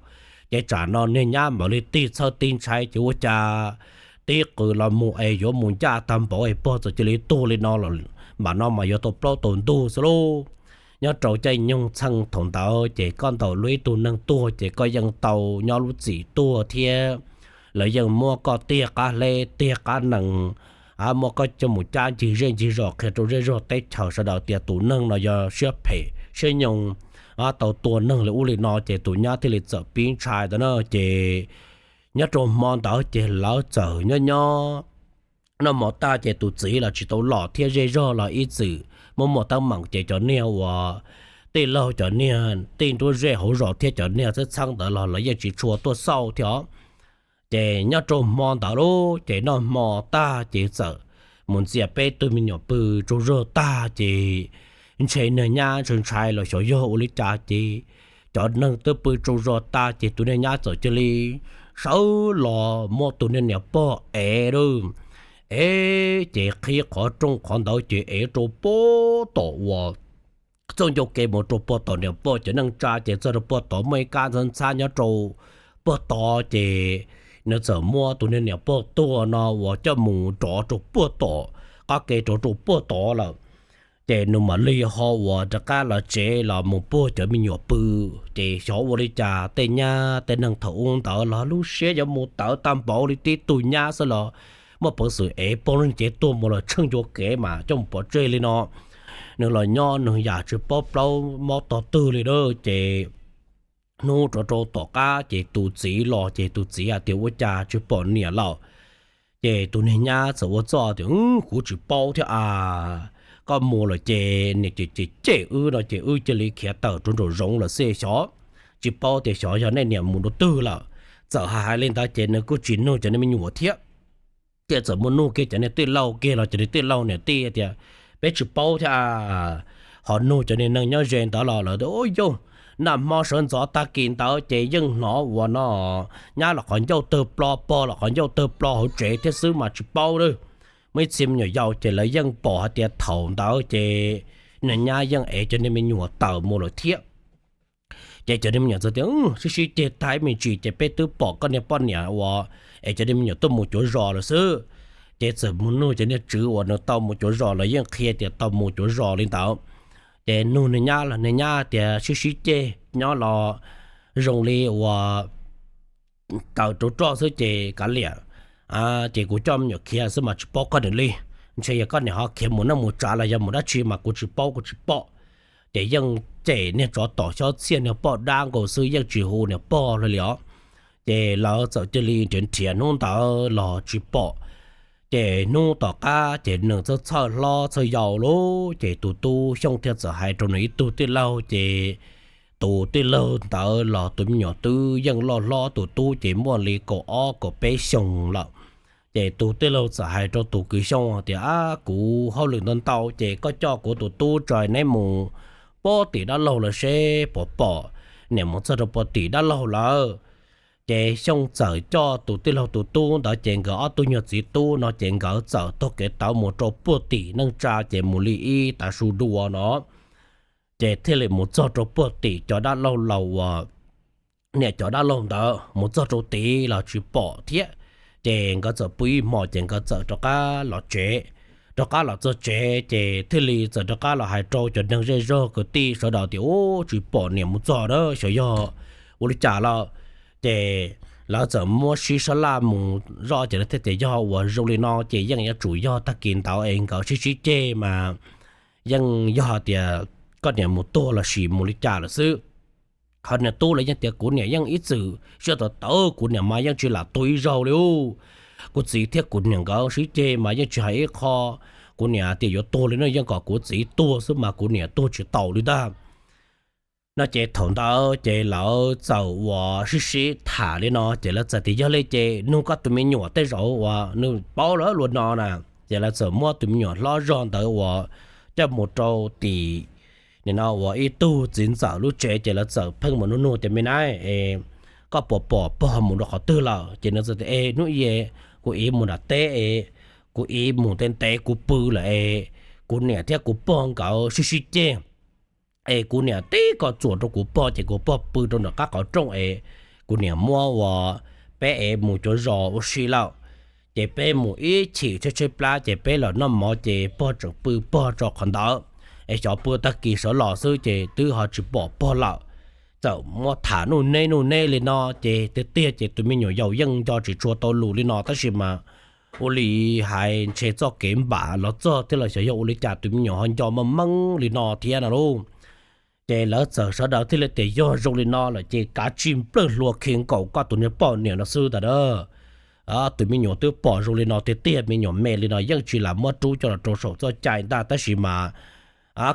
Ces tsam no niag nyab mam li tig txhawj tig ntshai ces ua cas tib qws los mus es yuav mus ncaj tag npaum es pog txawm cia li tuag li no los, mam no mas yuav tau plaub tau ntug xwb lauj. Nyob rau caij nyoog txheej thaum ntawd ces koj ntaus luag ib tug neeg tuag ces koj yeej tau nyob lub txim tuag thiab. Lawv yeej muab koj tiag qab hleb tiag qab nees, muab koj coj mus cab ncig zej ncig zos qhia rau zej zog teb chaws sawv daws tias tus neeg no yog siab phem siab nyoog, tau tua neeg li ub li no ces tus nyab thiaj li txawm pib ntshai ntawd na. Ces nyob rau hmo ntawd ces lawv txawm nyob nyob noj hmo tag ces tus txiv los tsis tau los thiab zej zog los ib txwm muaj muaj teeb meem ces cov niag uas tij laug cov niag tij nruab zej hauv zos thiab cov niag txheeb txheeb ntawd los lawv yeej tsis tshua tuaj xauj thiab os. Ces nyob rau hmo ntawd lauj ces noj hmo tag ces txawm mus ntxias peb tug me nyuam pw tsaug zog tag ces ntshe niag nyab ntshai ntshai los xyov yog ua li cas ces cov neeg twb pw tsaug zog tag ces tus niag nyab txawm cia li sawv los muab tus niag niam pog ev lauj. Ev ces qhib qhov rooj qhov ntawd ces ev rau puag tom uas txoj ncauj ke mus rau puag tom niam pog cov neej tsa ces txog rau puag tod muaj ib kab ntxhab ntxhab nyob rau puag tod ces nws txawm muab tus niag niam pog tuag no uas coj mus rov rau puag tom qab ke rov rau puag tod lawm. Ces nws mam li ho uas rov qab los tsev los mus puag cov me nyuam pw. Ces xyov ua li cas tej nyab tej neeg thaum ub ntawd los lub siab yuav mus tawv tag npaum li tib tug nyab xwb los muaj peev xwm ev pog lub cev tuag mus los tsheej ncua kev mas coj mus pov tseg li no. Nws los nyob nws yam tsis paub plaub mob tog twg li na. Ces hnub rov rau tom qab ces tus txiv los ces tus txiv hais tias ua cas tsis pom niam lawm. Ces tus niag nyab txawm ua txuj tias kuv tsis paub thiab a, koj mus lawm ces niam ces cem cem wb no ces wb cia li khiav tawm rau nraum zoov lawm xwb xyov, tsis paub tias xyov yog nej niam mus rau twg lawm. Txawm hais hais li ntawd ces nws kuj tsis nug cov niag me nyuam thiab. Ces txawm mus nug kiag cov niag tij laug kiag los cov niag tij laug niam tij tias peb tsis paub thiab a. Ho nug cov niag neeg nyob ze ntawd los lawv tias u yog nag hmo sawv ntxov tag kis ntawd ces yeej hnov uas no nyab los qhov ncauj tawg plo pog los qhov ncauj tawg plo hauv tsev thiab xwb mas tsis paub lawm. Muaj ib txhia me nyuam yaus ces lawv yeej pom hais tias thaum ntawd ces niag nyab yeej ev cov niag me nyuam tawm mus lawm thiab. Ces cov niag me nyuam txawm tias sib sib ceg tag ib me ntsis ces peb twb pom koj niag poj niam uas ev cov niag me nyuam tuaj mus cuav zos lawm xwb. Ces txawm mus nug cov niag tswv uas nws tau mus cuav zos los yeej qhia tias tau mus cuav zos li ntawd. Ces nug niag nyab los niag nyab tias sib sib ceg nyob los zoo li uas tawm rau roj xwb ces kav liam, ces kuv coj me nyuam khiav xwb mas tsis paub koj niam li. ntshe yog koj niam ho khiav mus neej mus tsav los yog mus dab tsi mas kuv tsis paub, kuv tsis pom. Ces yeej cem niag tsov tom xyob txhiaj niag poj dab nkaus xwb, yeej tsis hu niam pog hlo li os. Ces lawv txawm cia li nrhiav nrhiav hnub ntawd los tsis pom. Ces hnub tom qab ces nws txawj txhawj hlob txhawj yau lawm, ces tus tub Xyooj thiaj txawm hais rau nws ib tug tij laug, ces tus tij laug ntawd los tus me nyuam twb yeej loj hlob, tus tub ces muaj li kaum ob kaum peb xyoos lawm. Ces tus tij laug txawm hais rau tus kwv Xyooj tias, Ab, kuv hauj lwm ntau ntau, ces koj coj kuv tus tub tso neb mus puag tim dab laug lawm seb puas pom, niam mus txog rau puag tim dab laug lawm. Ces Xyooj txawm coj tus tij laug tus tub ntawd, ces nkawd ob tug nyuag txiv tub no ces nkawd txawm taug kev tawv mus rau puag tim neej tsa, ces mus li ib tav su dua no, ces thiaj li mus txog rau puag tim cov dab laug laus uas niam cov dab laug ntawd, mus txog rau tid los tsis pom thiab. Ces nkawd txawm pw ib hmo ces nkawd txawm rov qab los tsev. Rov qab los txog tsev ces thiaj li txawm rov qab los hais rau cov neeg zej zog kwv tij sawv daws tias, Ub, tsis pom niam mus txog na, xyov yog ua li cas lawm. Ces lawv txawm muab sib sab laj mus zoj, ces lawv thiaj tias yog uas zoo li no ces yeej yuav tsum yog tag kis ntawd es nkawd sib sib ceg mas yeej yog hais tias koj niam mus tuag los sis mus li cas lawm xwb. Qhov niam tub los yeej tias kuv niam yeej ib txwm siab tawv tawv, kuv niam mas yeej tsis lam tuag ib zaug li. Kuv txiv thiab kuv niam nkawd sib ceg mas yeej tsis hais ib qho. Kuv niam tias yuav tuag li no yeej kom kuv txiv tuag xwb mas kuv niam tuag tsis tau li ntag. No ces thaum ntawd ces lawv txawm uas sib sib tham li no ces lawv txawm tias yog li ces nug koj tus me nyuam tej zaum uas nws paub lawm luag no na. Ces lawv txawm muab tus me nyuam hlob zog ntawd uas coj mus rau tim nim no uas ib tug txiv ntxawm lub tsev, ces lawv txawm pheej mus nug nug tias me na, koj puas pom pog mus rau qhov twg lawm? Ces nws txawm tias es hnub i kuv iv mus nram teb es kuv iv mus ntev ntev kuv pw lawm es kuv niam thiab kuv pog nkawd sib sib ceg es kuv niam tib ko txuas rau kuv pog ces kuv pog pw rau nram qab qhov rooj es kuv niam muab uas peb ev mus cuav zos ua si lawm. Ces peb mus ib chim tshaib tshaib plab ces peb los noj mov ces pog tseem pw pog rau qhov ntawd es xyov pw tag kis sawv los xwb ces twb ho tsis pom pog lawm. Txawm muab tham nuj neb nuj neb li no ces tiag tiag ces tus me nyuam yaus yeej nco tsis tshua tau lus li no tab sis mas ua li hais ntshe txoj kev npam los txog thiab los xyov yog ua li cas tus me nyuam ho nco meej meej li no thiab no lauj. Ces lawv txawm sawv daws thiaj li tias yog zoo li no lawm ces kav tsij nplawj hlua khi nkaus koj tus niag poj niam no xwb ntag na. Tus me nyuam twb pom zoo li no tiag tiag, me nyuam me li no yeej tsis lam muab rub coj los rau saum txoj cai ntag tab sis mas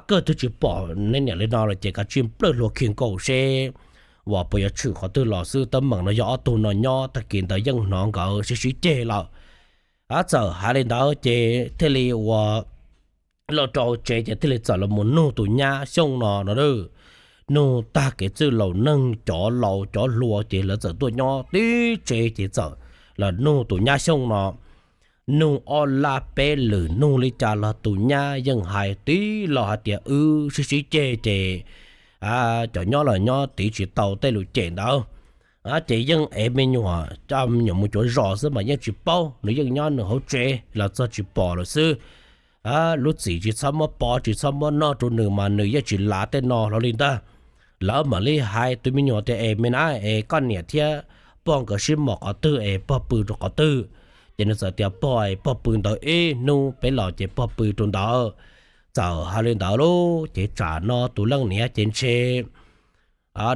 koj twb tsis pom neb niam li no lawm ces kav tsij nplawj hlua khi nkaus seb uas puas yuav tshwm qhov twg los xwb, teeb meem no yog ob tug no nyob tag kis ntawd yeej hnov nkawd sib sib ceg lawm. Txawm hais li ntawd ces thiaj li uas los rau tsev ces thiaj li txawm los mus nug tus nyab Xyooj no no. Nug tag kev txwj laus neeg cov laus cov hluas ces lawv txawm tuaj nyob tib tsev ces txawm los nug tus nyab Xyooj no. Nug ob lab peb lwm nug li cas los tus nyab yeej hais tib los hais tias wb sib sib ceg ces cov nyob los nyob tiv tsis tau tej lus cem ntawd. Ces yeej ev me nyuam coj me nyuam mus cuav zos xwb mas yeej tsis paub, nws yeej nyob nws hauv tsev los txog tsis pom lawm xwb. Lub txim tsis txhob muab pov tsis txhob muab noj rau nws mas nws yeej tsis lav tej no hlo li ntag. Lawv mam li hais tus me nyuam tias es me na, es koj niam thiab pog nkawd sib mos qhov twg es pog pw rau qhov twg? Ces nws txawm tias pog es pog pw ntawd ib hnub, peb los ces pog pw rau ntawd. Txawm hais li ntawd lauj ces tsam no tus leej niam ces ntshe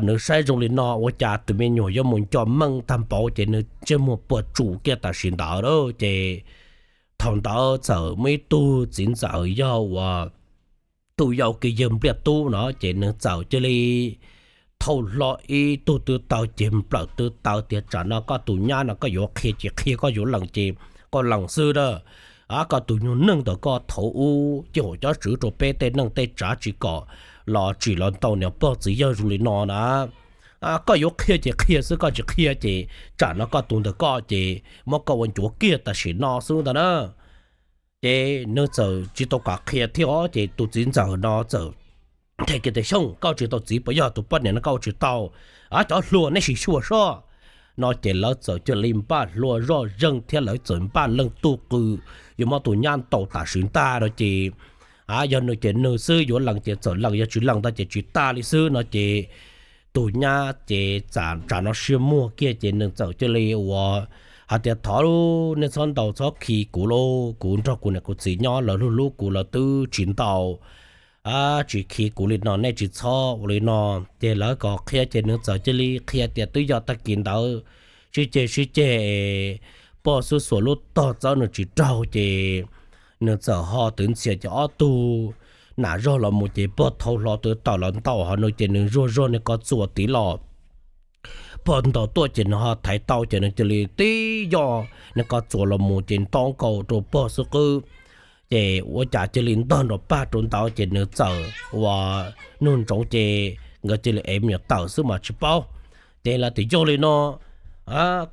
nws saib zoo li no ua cas tus me nyuam yuav mus nco meej tag npaum ces nws ntsej muag puas tsum kiag tam sim ntawd lauj. Ces thaum ntawd txawm muaj ib tug txiv ntxawm yog uas tus yau kiv yawg Npliaj Tub no ces nws txawm cia li thauj hlo ib tug tw taw ces nplawm tw taw tias tsam no koj tus nyab no koj yuav qhia ces qhia, koj yuav lees ces koj lees xwb a. Koj tus nyuag neeg ntawm koj thaum ub cig haum cob tswv rau peb tej neej tej tsav tsis kom los tsim los ntaus niam pog txiv yawg zoo li no na. Koj yuav qhia ces qhia xwb, koj tsis qhia ces tsam no koj tus ntawm koj ces muab koj ua ncuav kiag tam sim no xwb ntag na. Ces nws txawm tsis tau kam qhia thiab os, ces tus txiv ntxawm no txawm nthe kiag tias Xyooj, koj tsis tau txiv puas yog? Tus poj niam no koj ua tsis tau. Cov hluas neb sim xyuas soj. No ces lawv txawm cia li npaj hlua zoj zeeg thiab lawv txawm npaj leej tub qw yuav muab tus nyab ntaus tam sim ntag no ces yog nws ces nws xwb, yuav lees ces txawm lees, yog tsis lees ntag ces tsis tag li xwb no ces tus nyab ces tsam no siab muag kiag ces nws txawm cia li uas hais tias thov lauj, nej txhob ntaus txhob khi kuv lauj, kuv nrog kuv niam kuv txiv nyob lawv hlub hlub kuv lawv twb tsis ntaus tsis khi kuv li no, nej tsis txhob ua li no. Ces lawv kom qhia ces nws txawm cia li qhia tias twb yog tag kis ntawd sib ceg sib ceg, poj xub xuas lub tog txawb nws tsis raug ces nws txawm ho twv ntxhias ces ob tug nam zog los mus ces pog thau hlo twv tawm los ntaus ho nws ces nws zuag zuag nws ko txuas tid los. Pog ntaus tuaj ces nws ho thaiv tau ces nws cia li tib yoj nws ko txuas los mus ces nto nkaus rau pog xub qwb. Ces ua cas cia li ntog nrov pag rau ntawd ces nws txawm ua nug ntsoov ces nkawd cia li ev me nyuam tawm xwb mas tsis paub. Ces lawv tias yog li no,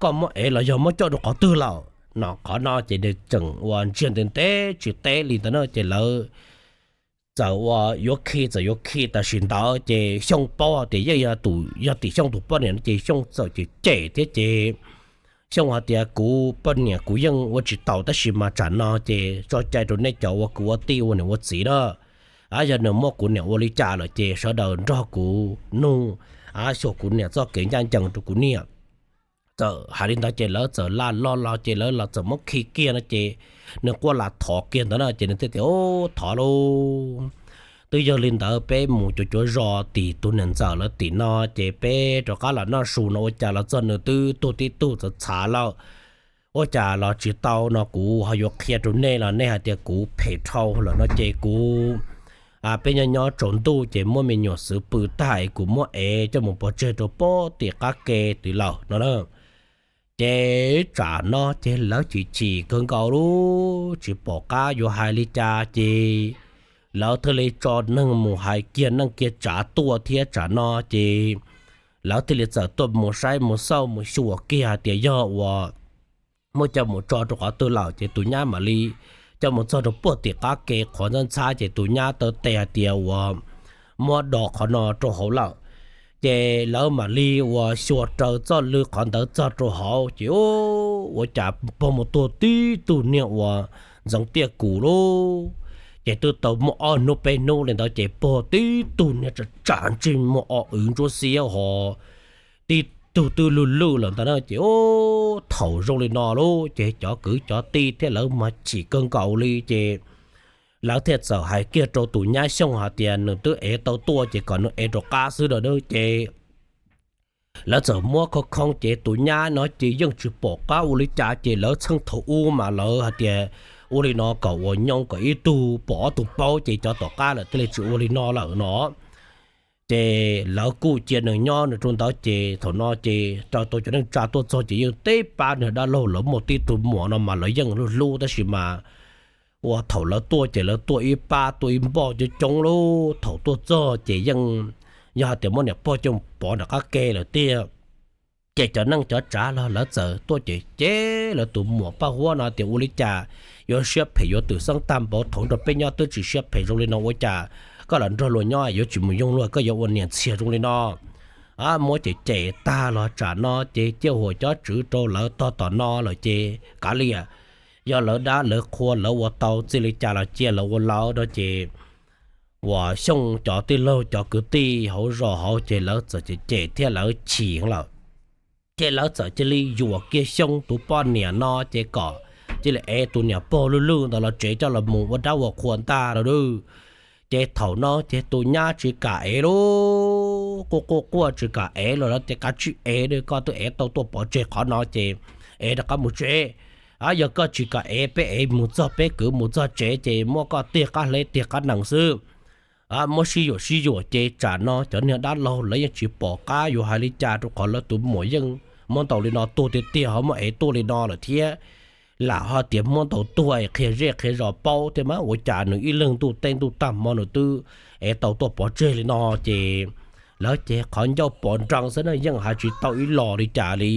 koj muab ev los yog muab coj rau qhov twg lawm no, qhov no ces nws tseem ua ntsia ntev ntev tsis teb li ntawd na ces lawv txawm ua yuav khi txawm yuav khi tam sim ntawd ces Xyooj paub tias yeej yog tus yog tim Xyooj tus poj niam no ces Xyooj txawm cem cem thiab ces Xyooj hais tias kuv poj niam kuv yeej ua tsis taus tab sis mas tsam no ces tso cai rau nej cov uas kuv ua tij ua niam ua txiv na, yog nws muab kuv niam ua li cas lawm ces sawv daws nrog kuv nug, xyuas kuv niam txoj kev ncaj ncees rau kuv niam. Txawm hais li ntawd ces lawv txawm laj loj los ces lawv los txawm muab khi kiag no ces nws quaj lam thov kiag ntawd na ces nws thiaj tias thov lauj, twb yog li ntawd peb mus cuav cuav zos tim tus niam ntxawm lawv tim no ces peb rov qab los noj su no ua cas los txog nws twb tuag tib tug txhav txhav lawm. Ua cas los tsis tau no kuv ho yuav qhia rau nej los nej hais tias kuv phem dhau lawm no ces kuv peb nyob nyob tsaus ntuj ces muab me nyuam xwv pw tag es kuv muab ev coj mus pov tseg rau pem tim qab ke tid lawm no na. Ces tsam no ces lawv chim chim kawg nkaus lub tsis pom qab yuav hais li cas ces lawv thiaj li tso neeg mus hais kiag neej kiag tsav tuaj thiab tsam no ces lawv thiaj li txawm tuaj mus saib mus xauj mus xyuas kiag hais tias yog uas muab coj mus tso rau qhov twg lawm ces tus nyab mam li coj mus txog rau pem tim qab ke qhov ntxhab ntxhab ces tus nyab taw tes hais tias uas muab do qhov no rau hauv lawm. Ces lawv mam li uas xyuas raws txoj lw qhov ntawd txog rau hauv ces ua cas pog mus tuag tib tug niag uas ntxeev tiaj kus lub. Ces twb tau muaj ob hnub peb hnub li ntawd ces pog tib tug niag tsam tsam ntsej muag o wv ntsuab xiab ho tib tug twb lwj lwj lawm ntag na ces thaum zoo li no lub ces cov kwv cov tij thiab lawv mas chim kawg nkaus li ces lawv thiaj txawm hais kiag rau tus nyab Xyooj hais tias nws twb ev tau tuaj ces kom nws ev rov qab xwb lawm ces lawv txawm muab khoob khoob ces tus nyab no ces yeej tsis pom qab ua li cas ces lawv txheej thaum ub mas lawv hais tias ua li no kom uas nyoo kom ib tug pom ob tug paub ces cov tom qab lawm thiaj li tsis ua li no lawm no. Ces lawv kuj cia nws nyob nws rau ntawd ces thaum no ces raws tau cov neej tsa tuaj txog ces yeej teb pab nws dab laug lawv muaj tib tug muam no mas lawv yeej hlub hlub tab sis mas ua thaum lawv tuaj ces lawv tuaj ib pab tuaj ib npoj coob coob lub thaum tuaj txog ces yeej yog hais tias muab niam pog coj pov nram qab ke lawm tiag. Ces cov neej cov tsav los lawv txawm tuaj ces ces lawv tus muam Paj Huab no tias ua li cas yuav siab phem yuav twm xeeb tag npaum thaum nrog peb nyob twb tsis siab phem zoo li no ua cas koj los nrog luag nyob yuav tsis mus yoog luag koj yuav ua niam ntxhias zoo li no. Muab cem cem tag los tsam no ces ciaj huam cob tswv rau lawv tog tom no lawm ces kav liam, yog lawv dab lawv qhua lawv ua tau txij li cas los cia lawv ua lawv no ces uas Xyooj cov tij laug cov kwv tij hauv zos hauv ces lawv txawm cem cem thiab lawv chim lawm. Ces lawv txawm cia li yuam kiag Xyooj tus poj niam no ces kom cia li ev tus niam pog lwj lwj ntawd los tsev coj los mus ua dab ua qhua ntag no. Ces thaum no ces tus nyab tsis kam ev lub, quaj quaj quaj tsis kam ev los lawv tias kav tsij ev, koj twb ev tau tuaj pov tseg qhov no ces ev rov qab mus tsev. Yog koj tsis kam ev peb ev mus txog peb kwv mus txog tsev ces muab koj tiag qab hleb tiag qab nees xwb. Muab sib yuam sib yuam ces tsam no cov niag dab laug lawv yeej tsis pom qab yuav hais li cas rau qhov lawv tus muam yeej muab ntaus li no tuag tiag tiag ho muab ev tuaj li no lawm thiab. Lam ho tias muab ntaus tuag es qhia zej qhia zos paub thiab mas ua cas nws ib leeg ntuj tej ntuj tag hmo nws twb ev tau tuaj pov tseg li no ces lawv ces qhov ncauj pom nroo xwb na yeej hais tsis tau ib los li cas li.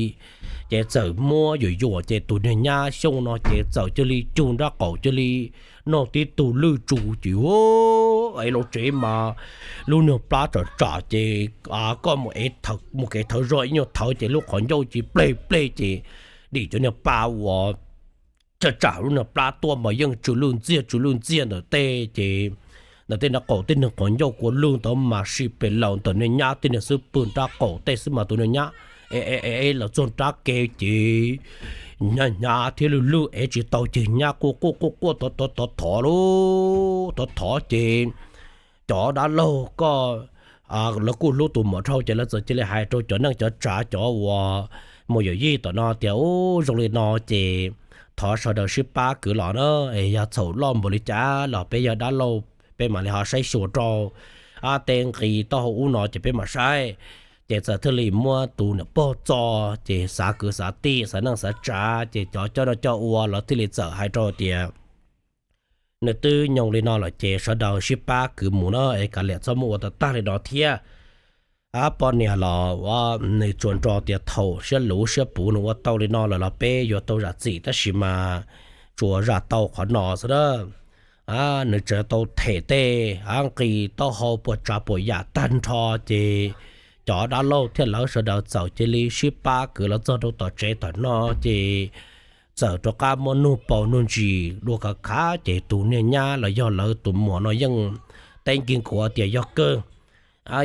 Ces txawm muab yuam yuam ces tus niag nyab Xyooj no ces txawm cia li cug nrab qaum cia li noj tib tug lwj tsus ces ev los tsev mas lub niag plab tsam tsam ces koj mus ev mus kev thawv zog ib nyuag thawv ces lub qhov ncauj ces pleg pleg ces dim cov niag pa uas tsam tsam lub niag plab tuaj mas yeej tsw lwj ntxiag tsw lwj ntxiag ntawm tej ces ntawm tej nrab qaum tej niag qhov ncauj kua lwj ntawd mas sib pes laws ntawm niag nyab tej niag xub pwg nrab qaum tej xwb mas tus niag nyab es los txog rab ke ces hnyav hnyav thiab lwj lwj es tsis tau ces hnyav quaj quaj quaj quaj thov thov thov lauj, thov thov ces cov dab laug ko lawv kuj hlub tus muam dhau ces lawv txawm cia li hais rau cov neej cov tsav cov uas mus yawm yij tom no tias, Ub, zoo li no ces thov sawv daws sib pab kwv los na, es yog txhaum loj npaum li cas los peb yog dab laug peb mam li ho saib xyuas rau. Ab, tej nqi taub hau ub no ces peb mam saib. Ces txawm thiaj li muab tus niam pog txo, ces xav kwv xav tij xav neej xav tsav ces cov coj noj coj ua los thiaj li txawm hais rau tias, Nws twb nyoog li no lawm ces sawv daws sib pab kwv mus na, es kav liam txhob muab ua tag tag li no thiab. Ab, poj niam los ua, nws tsuas nco tias thaum siab luv siab puv nws ua tau li no lawm los peb yuav tau zam txim tab sis mas tsuas zam tau qhov no xwb na. Nws tseem tau them tej nqi taub hau puas tsav puas yam tag nrho ces cov dab laug thiab lawv sawv daws txawm cia li sib pab kwv los txog rau tom tsev tom no ces txawm rov qab muab nug paus nug ntsis dua khav khav ces tus niag nyab los yog lawv tus muam no yeej teeb nkig nkuav tias yog kawg,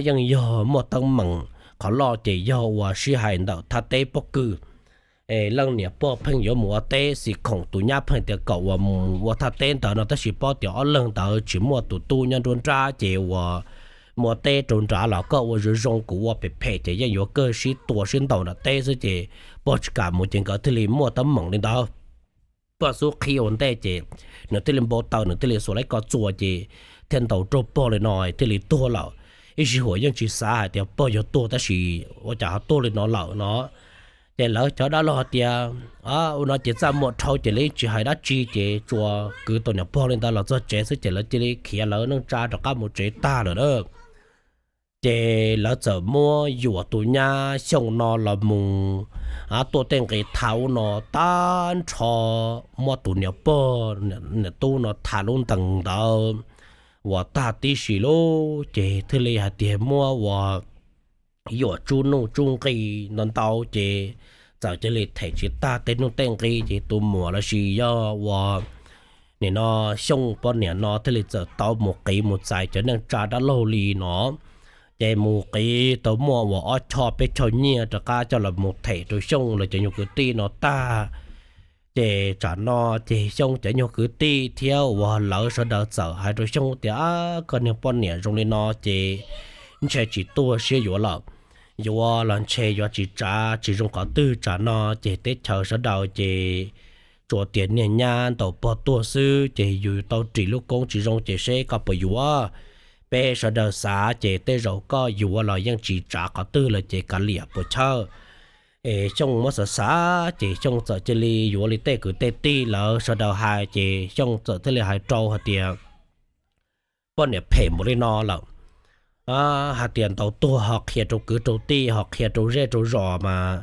yeej yog muaj teeb meem. Qhov loj ces yog uas sib hais ntawm thaj teb pob kws, es leej niam pog pheej yuav mus ua teb xis khoom, tus nyab pheej tias kom uas mus ua thaj teb ntawd no tab sis paub tias ob leeg ntawd tsis muaj tus tub nyob nruab nrab ces uas mus ua teb rau nrad los koj ua zoo zoo kuv ua phem phem ces yeej yuav kawg sib tua sib ntaus nram teb xwb ces pog tsis kam mus ces nkawd thiaj li muaj teeb meem li ntawd. Pog xub qhib ua ntej ces nws thiaj li npau taws nws thiaj li xuas laib ko txuas ces thiaj ntaus raug pog li no thiaj li tuag lawm. Ib sij huam yeej tsis xav hais tias pog yuav tuag tab sis ua cas ho tuag li no lawm no. Ces lawv cov dab laug hais tias, Ua no ces txaj muag dhau ces li tsis hais dab tsi ces tsuas kwv tus niam pog li ntawd los txog tsev xwb ces lawv cia li khiav lawv neej tsa rov qab mus tsev tag lawm na. Ces lawv txawm muab Yuam tus nyab Xyooj no los mus tuaj tej nqi thav ub no tag nrho, muab tus niam pog niam tub no thav lub ntees ntawd uas tag tib si lawm ces thiaj li hais tias muab uas Yuam tsub nuj tsub nqi ntau ntau ces txawm cia li them tsis tag tej nuj tej nqi ces tus muam los sis yog uas nim no Xyooj poj niam no thiaj li txawm tau mus qiv mus txais cov neej tsa dab laug li no. Ces mus qiv tau muaj uas ob choj peb choj nyiaj rov qab coj los mus them rau Xyooj lawv cov nyuag kwv tij no tag. Ces tsam no ces Xyooj cov nyuag kwv tij thiab uas lawv sawv daws txawm hais rau Xyooj tias, Koj niag poj niam zoo li no ces ntshe tsis tuag siab yuav lawm. Yuav los ntshe yuav tsis tsav tsis zoo qhov twg, tsam no ces teb chaws sawv daws ces tsuas tias niag nyab ntaus pog tuag xwb ces yus tau ris lub koob tsis zoo ces seb koj puas yuav. Peb sawv daws xav ces tej zaum koj yuav los yeej tsis tsav qhov twg lawm ces kav liam puas chawj. Es Xyooj muab xav xav ces Xyooj txawm cia li yuav li tej kwv tej tij lawv sawv daws hais ces Xyooj txawm thiaj li hais rau hais tias, Poj niam phem npaum li no lawm, hais tias ntaus tuag ho qhia rau kwv rau tij ho qhia rau zej rau zos mas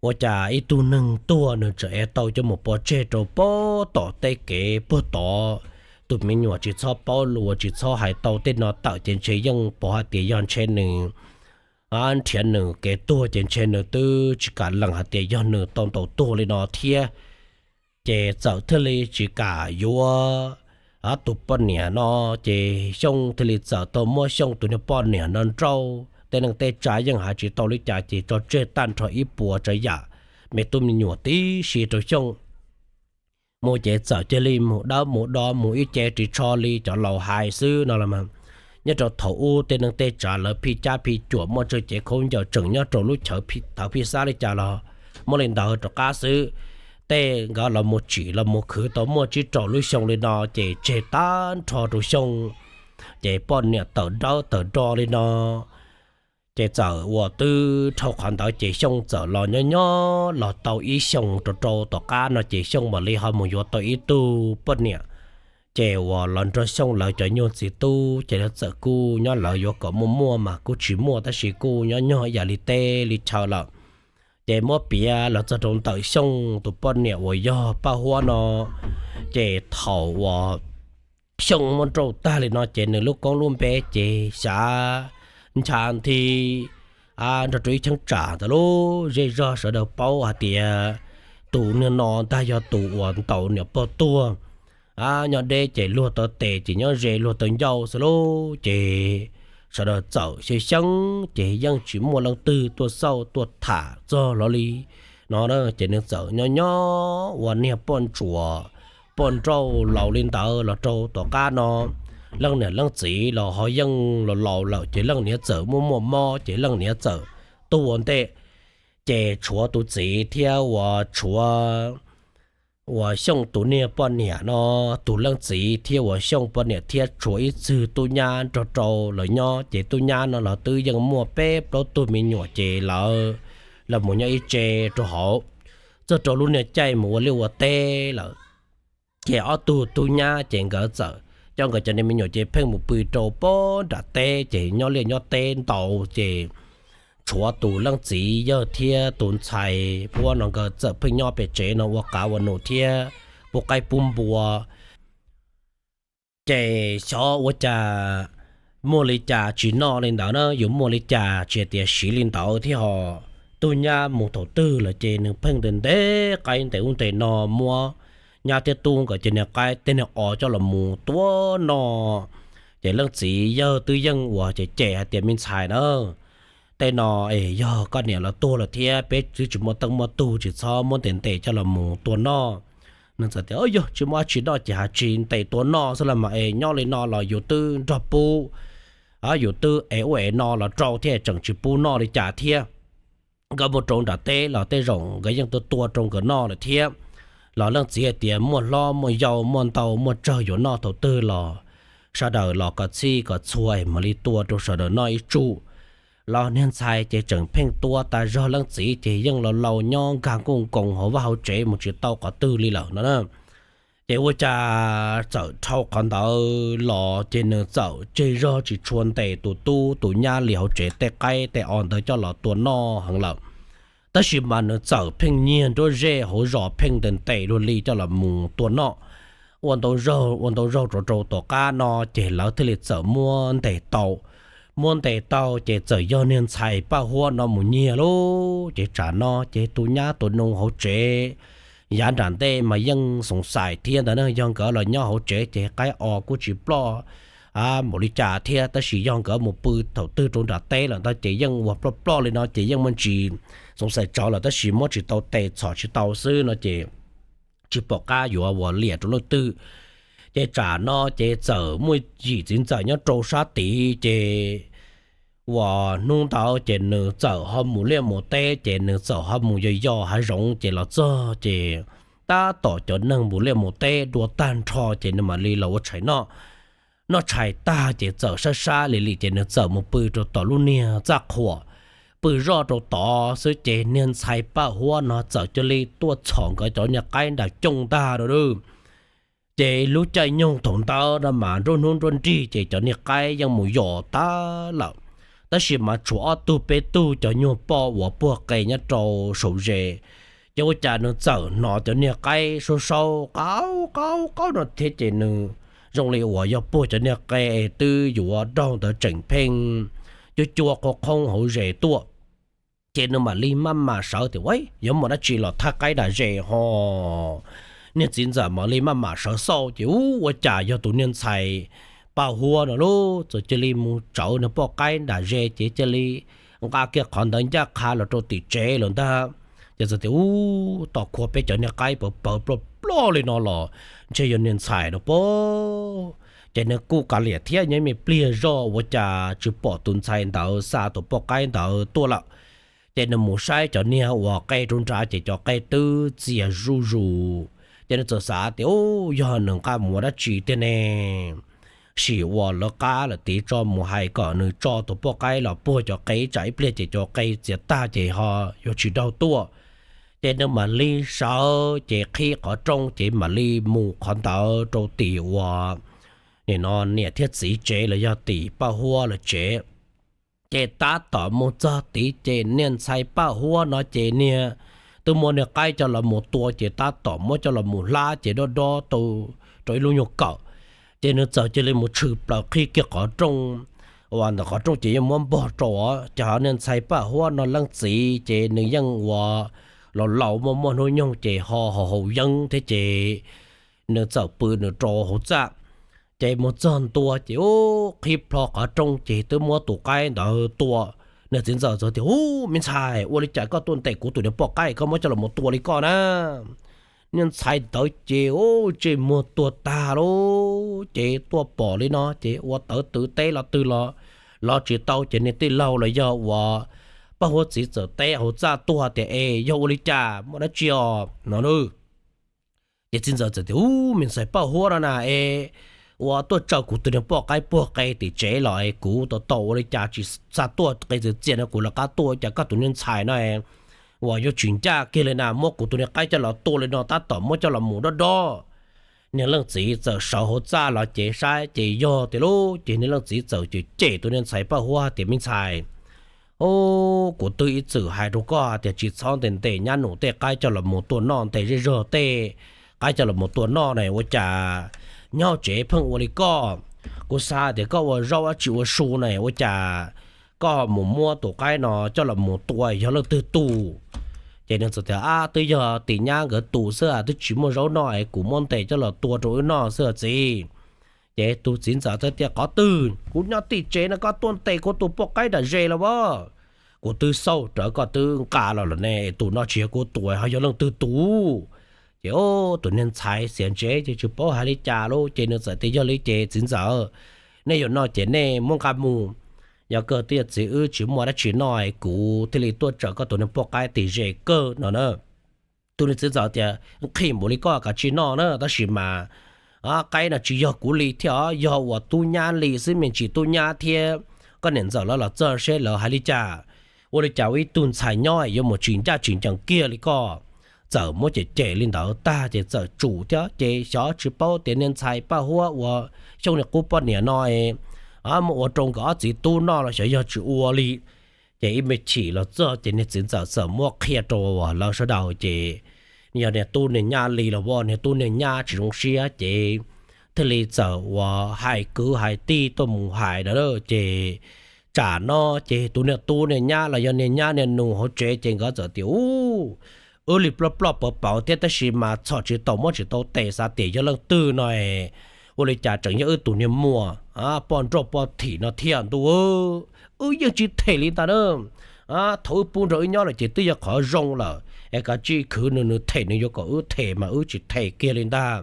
ua cas ib tug neeg tuag nws tseem ev tau coj mus pov tseg rau pem tom tej kev puag tod. Tus me nyuam tsis txhob paub lus tsis txhob hais tau tej no tawm ces ntshe yeej pov hais tias yog ntshe nws nrhiav nws kev tuag ces ntshe nws twb tsis kam lees hais tias yog nws tau ntaus tuag li no thiab. Ces txawm thiaj li tsis kam yuav tus poj niam no, ces Xyooj thiaj li txawm tau muab Xyooj tus niag poj niam no nrauj, tej neej tej tsav yeej hais tsis tau li cas ces tso tseg tag nrho ib puas tsav yam me tub me nyuam tib si rau Xyooj. Mus ces txawm cia li mus dawb mus do mus ib ce ris tsho li cov laus hais xwb no los mas. Nyob rau thaum ub tej neej tej tsav lawv phij cab phij cuam muaj tsawg cev khaub ncaws tseem nyob rau lub chaw thawv phij xab li cas los muaj li ntawd rov qab xwb. Tej nkawd los mus tsim los mus khwv tau muaj tsib rau lub xyoo li no ces tseg tag nrho rau Xyooj, ces poj niam tawm dawb tawm do li no. Ces txawm uas twb dhau qhov ntawd ces Xyooj txawm los nyob nyob los tau ib xyoos rau rau tom qab no ces Xyooj mam li ho mus yuav tau ib tug poj niam. Ces uas los nrog Xyooj lawv cov nyuag txiv tub ces lawv txawm kuj nyob lawv yuav kom muaj muaj mas kuj tsis muaj tab sis kuj nyob nyog ib yam li teb li chaw lawm. Ces muab piav los txog rau ntawm Xyooj tus poj niam uas yog Paj Huab no, ces thaum uas Xyooj muab nrauj tag li no ces nws lub koob lub npe ces xyav ncha nthi nrog rau ib cheeb tsam ntawd lub zej zog sawv daws paub hais tias tus niag no ntag yog tus uas ntaus niam pog tuag. Nyob deb ces luag taw tes ces nyob ze luag taw ncauj xwb lauj. Ces sawv daws txawm xyeeb xyeeb ces yeej tsis muaj leej twg tuaj xauj tuaj tham txog hlo li no. Ces nws txawm nyob nyob ua niag poj ntsuam poj nrauj laus li ntawd los rau tom qab no, leej niam leej txiv los ho yeej los laus lawm ces leej niam txawm muaj muaj mob ces leej niam txawm tuag ua ntej. Ces tshuav tus txiv thiab uas tshuav uas Xyooj tus niag poj niam no, tus leej txiv thiab uas Xyooj poj niam thiab tshuav ib txwg tub nyab nrog rau lawv nyob ces tub nyab no los twb yeej muaj peb plaub tug me nyuam ces lawv los mus nyob ib tse rau hauv. Txog rau lub niag caij mus ua liaj ua teb lawm ces ob tug tub nyab ces nkawd txawm coj nkawd cov niag me nyuam ces pheej mus pw rau pob nram teb ces nyob liaj nyob teb ntau ces tshuav tus leej txiv yawg thiab tus ntxhais phuab no nkawd txawm pheej nyob pem tsev no ua qav ua num thiab pub qaib pub npua. Ces xyov ua cas muaj li cas tsis noj li ntawd na, yus muaj li cas tsis hais tias siv li ntawd thiab ho. Tub nyab mus thaum twg lawm ces nws pheej ntes ntes qaib ntes ub ntes no muab nyab thiab tub nkawd cov niag qaib tej niag os coj los mus tua noj. Ces leej txiv yawg twb yeej uas cem cem hais tias me ntxhais na, tej no es yog koj niam lawv tuag lawm thiab peb twb tsis muaj teej muaj tug tsis txhob muab ntes ntes coj los mus tua noj. Nws txawm tias yog tsis muaj dab tsi noj ces hais tsis ntes tua noj xwb los mas es nyob li no los yus twb nrog pub, yus twb ev ub ev no los rau thiab tseem tsis pub noj li cas thiab. Nkawd mus rau nram teb los tej zaum nkawd yeej tua tua rau nkawd noj lawm thiab. Los leej txiv hais tias muaj hlob muaj yau muaj ntau muaj tsawg yuav noj thaum twg los sawv daws los kom txhij kom txhua es mam li tua rau sawv daws noj ib tsuj. Los niag ntxhais ces tseem pheej tua tas zog, leej txiv ces yeej laus laus nyob nkag nkuj nkoos hauv vaj hauv tsev mus tsis tau qhov twg li lawm no na. Ces ua cas txawm dhau qhov ntawd los ces nws txawm tseg zog tsis tshua ntes tus tub tus nyab li hauv tsev tej qaib tej os ntawd coj los tua noj heev lawm. Tab sis mas nws txawm pheej nyiag nruab zej hauv zos pheej ntes ntes luag li coj los mus tua noj. Ua ntau zaug ua ntau zaug rau rau tom qab no ces lawv thiaj li txawm muab ntes tau. Muab ntes tau ces txawm yog niag ntxhais Paj Huab no mus nyiag lauj. Ces tsam no ces tus nyab tus nus hauv tsev yav nram ntej mas yeej xoov xais thiab ntawd na, yog nkawd los nyob hauv tsev ces qaib os kuj tsis ploj npaum li cas thiab, tab sis yog nkawd mus pw thaum twg rau nram teb lawm ntag ces yeej ua ploj ploj li no ces yeej muaj ntsis xoov xais tsawv lawm tab sis muab tsis tau tes txhom tsis tau xwb no ces tsis pom qab yuav ua liam rau leej twg. Ces tsam no ces txawm muaj yim txiv ntxawm nyob rau sab tid ces uas hnub ntawd ces nws txawm ho mus liaj mus teb ces nws txawm ho mus yos yos hav zoov ces los txog ces tab tom cov neeg mus liaj mus teb dua tag nrho ces nws mam li los ua tshais noj. Noj tshais tag ces txawm sab sab li li ces nws txawm mus pw rau tom lub niag txaj qhuas, pw zoj rau tod xwb ces niag ntxhais Paj Huab no txawm cia li tuaj txhom nkawd cov niag qaib nram cooj ntag lauj. Ces lub caij nyoog thaum ntawd no mas nruab hnub nruab nrig ces cov niag qaib yeej mus yos tag lawm, tab sis mas tshuav ob tug peb tug cov nyuag poj uas puag qe nyob rau saum zes. Ces ua cas nws txawm hnov cov niag qaib saub saub qaub qaub qaub no thiab ces nws zoo li uas yog puag cov niag qe twb yuav daug ntawd tseem pheej cuab cuab qhoob qhoob hauv zes tuaj. Ces nws mam li maj mam sawv tias, Ua, yuav muaj dab tsi los thab qaib nram zes ho? Niag txiv ntxawm mam li maj mam sawv xauj ces ub, ua cas yog tus niag ntxhais Paj Huab no lauj, txawm cia li mus tsawv nws poj qaib nram zes ces cia li nqa kiag qhov ntawd ncaj qha los rau tim tsev lawm ntag. Ces txawm tias, Ub, tom khua peb cov niag qaib pawv pawv ploj ploj li no los ntshe yog niag ntxhais no pob. Ces nws kuj kav liam thiab nyob me pliag zoj ua cas tsis pom tus ntxhais ntawd xa tus poj qaib ntawd tuaj lawm. Ces nws mus saib cov niag uas qe rau nrad ces cov qe twb txias zuj zus. Ces nws txawm xav tias, Ub, yog nws nqa mus ua dab tsi tiag ne? Sim uas lawv qab lawm tid tso mus hais kom nws tso tus poj qaib los puag cov qe tsam ib pliag ces cov qe txias tag ces ho yuav tsis daug tuaj. Ces nws mam li sawv ces qhib qhov rooj ces mam li mus qhov ntawd rau tim uas nim no niam thiab txiv tsev los yog tim Paj Huab lawv tsev. Ces tab tom mus txog tid ces niag ntxhais Paj Huab no ces niag twb muab niag qaib coj los mus tua ces tab tom muab coj los mus hlab ces dob dob tau rau ib lub nyuag kawm. Ces nws txawm cia li mus tshwm plaws qhib kiag qhov rooj, uas ntawm qhov rooj ces yeej muab npog rau os. Ces ho niag ntxhais Paj Huab no leej txiv ces nws yeej uas laus laus muaj muaj hnub nyoog ces ho haus haus yeeb thiab ces nws txawm pw nws rau hauv txaj. Ces mus txog ntua ces ub, qhib plho qhov rooj ces twb muab tus qaib ntawd tua. Niag txiv ntxawm txawm tias, Ub, me ntxhais, ua li cas koj tuaj ntes kuv tus niag poj qaib, koj muab coj los mus tua li koj na? Niag ntxhais ntawd ces ub, ntsej muag tuag tag lauj. Ces tuaj pom li no ces ua tawv twv teb los twg los, los tsis tau. Ces niag tij laug los yog uas Paj Huab txiv txawm teb hauv txaj tuaj tias, Es yog ua li cas, muaj dab tsi os no? Ces txiv ntxawm txawm tias, Ub, me ntxhais Paj Huab no na es, ua tuaj tsaws kuv tus niag poj qaib puag qe tim tsev los es kuv tau tau ua li cas tsis xa tuaj qe txias txias no, kuv lawv qab tuaj, cas koj tus niag ntxhais no uas yuav tsis ncaj kiag li na, muab kuv tus niag qaib coj los tua li no, tab tom muab coj los mus dob dob. Niag leej txiv txawm sawv hauv txaj los ces saib ces yog tiag lauj. Ces niag leej txiv txawm cem cem tus niag ntxhais Paj Huab tias, Me ntxhais, kuv twb ib txwm hais rau koj tias tsis txhob ntes ntes nyab nus tej qaib coj los mus tua noj, ntes zej zog tej qaib coj los mus tua noj na, ua cas nyob tsev pheej ua li koj? Kuv xav tias koj ua zaub dab tsi ua su na, ua cas koj mus muab tus qaib no coj los mus tua, yog leej twg tus? Ces nws txawm tias, Ab, twb yog tim nyab nkawd tus xwb, twb tsis muaj zaub noj es kuv muab ntes coj los tua rau wb noj xwb txiv. Ces tus txiv ntxawm txawm tias, Qhov twg? Kuv nyob tim tsev no koj tuaj ntes kuv tus poj qaib nram ze los as. Kuv twb xauj rawv koj twb nqa los lawm ne, tus no tsis yog kuv tus, ho yog leej twg tus? Ces tus niag ntxhais xiav ntsev ces tsis paub hais li cas lauj. Ces nws txawm tias, Yog li ces txiv ntxawm, nej yuav noj ces nej muab nqa mus. Yog kawg twb yog txiv wb tsis muaj dab tsi noj es kuv thiaj li tuaj tsaws koj tus niag poj qaib tim ze kawg no na. Tus niag txiv ntxawm tias, Nqhis npaum li koj kav tsij noj na, tab sis mas qaib no tsis yog kuv li thiab, yog uas tub nyab li xwb, me ntsis tub nyab thiab koj niam ntxawm lawv los txog seb lawv hais li cas. Ua li cas ua ib tug ntxhais nyob yuav mus tsis ncaj tsis ncees kiag li koj? Txawm muab cem cem li ntawd tag ces txawm tsum thiab. Ces xyov tsis paub tias niag ntxhais Paj Huab uas Xyooj niag qub poj niam no es muab ua rau nkawd ob txiv tub noj los xyov yog tsis ua li. Ces ib me chim los txog ces niag txiv ntxawm txawm muab qhia rau lawv sawv daws ces yog niag tub niag nyab li los as, niag tub niag nyab tsis zoo siab ces thiaj li txawm uas hais kwv hais tij tuaj mus hais na. Ces tsam no ces tus niag tub niag nyab los yog niag nyab niag nus hauv tsev ces nkawd txawm tias, Ub, wb li ploj ploj pawv pawv thiab tab sis mas txhom tsis tau muab tsis tau tes, xav tias yog leej twg no es ua li cas tseem yog wb tus niag muam poj nrauj poj thim no thiab ntuj. Wb yeej tsis them li ntag na. Thaum wb pub nrog wb nyob lawm ces twb yog qhov zoo lawm es kav tsij khwv nws, nws them nws yuav kom wb them mas wb tsis them kiag li ntag.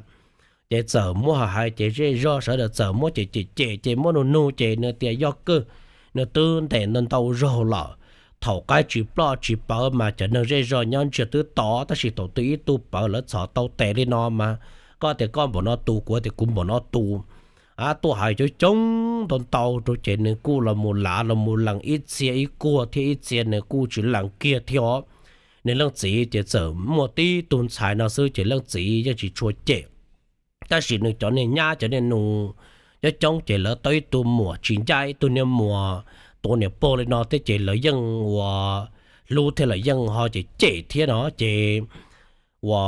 Ces txawm muab hais hais ces zej zog sawv daws txawm muab cem cem cem ces muab nug nug ces nws tias yog kawg, nws twb ntes ntau ntau zaug lawm. Thaum qaib tsis ploj tsis pawv mas cov neeg zej zog nyob ntsiag twb tod, tab sis thaum twg ib tug pawv lawv txhom tau tes li no mas koj tias koj npaum no tus, kuv tias kuv npaum no tus. Tuaj hais coob coob ntau ntau rau ces nws kuj los mus lav los mus lees ib txhia ib kuag thiab ib txhia nws kuj tsis lees kiag thiab os. Nws leej txiv ces txawm muaj tib tug ntxhais no xwb ces leej txiv yeej tsis tshua cem. Tab sis nws cov niag nyab cov niag nus coob coob ces lawv tau ib tug muam tsis ncaj ib tug niag muam tuav niam pog li no thiab ces lawv yeej ua hlub thiab lawv yeej ho cem cem thiab no ces ua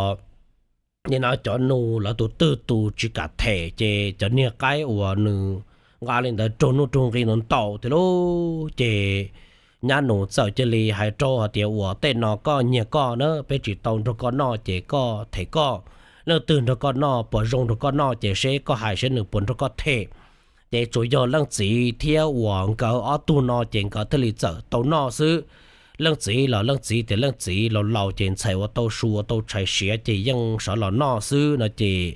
li no cov nus lawv tus twg tus tsis kam them ces cov niag qaib uas nws nqa li ntawd raug nuj raug nqi ntau ntau thiab lauj. Ces nyab nus txawm cia li hais rau hais tias uas tej no koj nyiag koj na, peb tsis tau nrog koj noj ces koj them koj. Leej twg nrog koj noj puas zoo nrog koj noj ces seb koj hais seb nws puas nrog koj them. Ces tsuas yog leej txiv thiab uas nkawd ob tug no ces nkawd thiaj li txawm tau noj xwb. Leej txiv los leej txiv tias leej txiv laus laus ces ntxhais ua tau su ua tau tshais siav ces yeej sawv los noj xwb no ces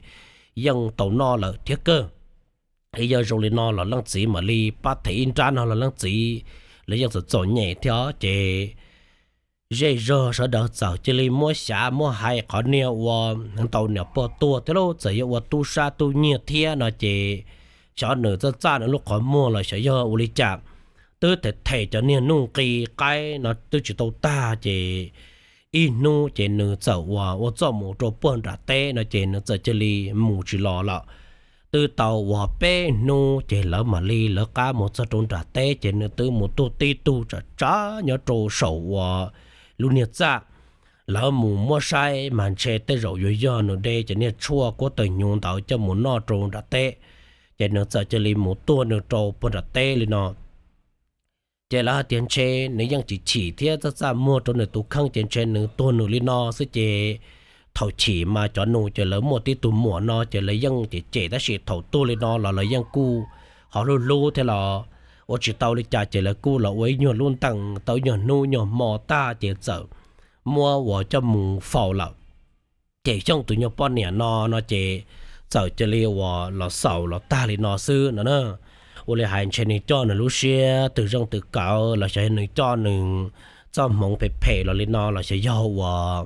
yeej tau noj lawm thiab kawg. Yog zoo li no los leej txiv mam li pab them ib nrab no los leej txiv los yeej txom txom nyem thiab ces zej zog sawv daws txawm cia li muab xyav muab hais qhov niag ua ntau niam pog tuag thiab lauj, txawm yog ua tub sab tub nyiag thiab no ces xyov nws txaj txaj nws lub qhov muag los xyov yog ua li cas, twb them them cov niag nuj nqi qaib no twb tsis tau tag ces ib hnub ces nws txawm ua ua txuj mus rau puag nram teb no ces nws txawm cia li mus tsis los lawm. Twb tau uas peb hnub ces lawv mam li lawv qab mus txog rau nram teb ces nws twb mus tuag tib tug tsam tsam nyob rau saum uas lub niag txaj. Lawv mus muab saib mas ntshe tej zaum yuav yog nws de cov niag tshuaj kuab tawg hnyuv ntawd coj mus noj rau nram teb, ces nws txawm cia li mus tuag nws rau puag nram teb li no. Ces lawv hais tias ntshe nws yeej chim chim thiab txaj txaj muag rau nws tus kheej ces ntshe nws tuag nws li no xwb ces thaum chim mas cov nus ces lawv muaj tib tug muam no ces lawv yeej cem cem tab sis thaum tuag li no los lawv yeej kuj ho hlub hlub thiab los ua tsis tau li cas ces lawv kuj los ua ib nyuag lub ntees tau ib nyuag hnub nyuag hmo tag ces txawm muab uas coj mus faus lawm. Ces Xyooj tus nyuag poj niam no no ces txawm cia li uas los xaus los tag li no xwb no na. Ua li hais ntshe nws coj nws lub siab twg zeej twg kawv los xyov yog nws coj nws txoj hmoov phem phem los li no los xyov yog uas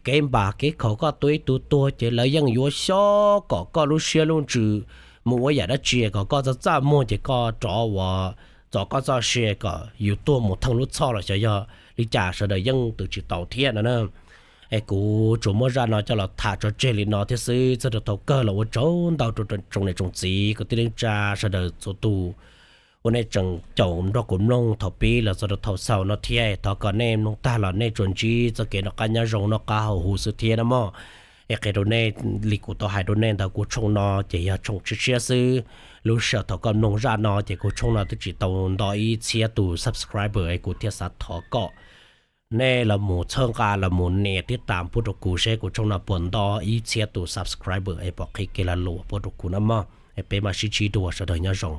kev npam kev khaum koj tua ib tug tuag ces lawv yeej yuav xyob kom koj lub siab lub ntsws mus ua yam dab tsi kom koj txaj txaj muag ces koj rov uas txov koj txoj sia kom yus tuag mus theej lub txhoj los xyov yog li cas sawv daws yeej twv tsis tau thiab no na. Es kuv tsuas muab zaj no coj los tham tso tseg li no thiab xwb, txog rau thaum kawg los ua tsaug ntau rau tsoom niam tsoom txiv kwv tij neej tsa sawv daws txhua tus uas nej tseem caum nrog kuv mloog thaum pib los txog rau thaum xaus no thiab. Thov kom nej mloog tag los nej tsuas ntsib txoj kev noj qab nyob zoo noj qab haus huv xwb thiab no mog. Es qhia rau nej, li kuv tau hais rau nej ntawd, kuv tshooj no ces yog tshooj tshiab tshiab xwb. Lub sij hawm thaum koj mloog zaj no ces kuv tshooj no twb tsis tau nto ib txhiab tus subscriber es kuv thiaj xav thov kom nej los mus txhawb nqa los mus nias tib tas pub rau kuv seb kuv tshooj no puas nto ib txhiab tus subscriber es pom qhib kev lag luam pub rau kuv no mog. Es peb mam sib ntsib dua, sawv daws nyob zoo.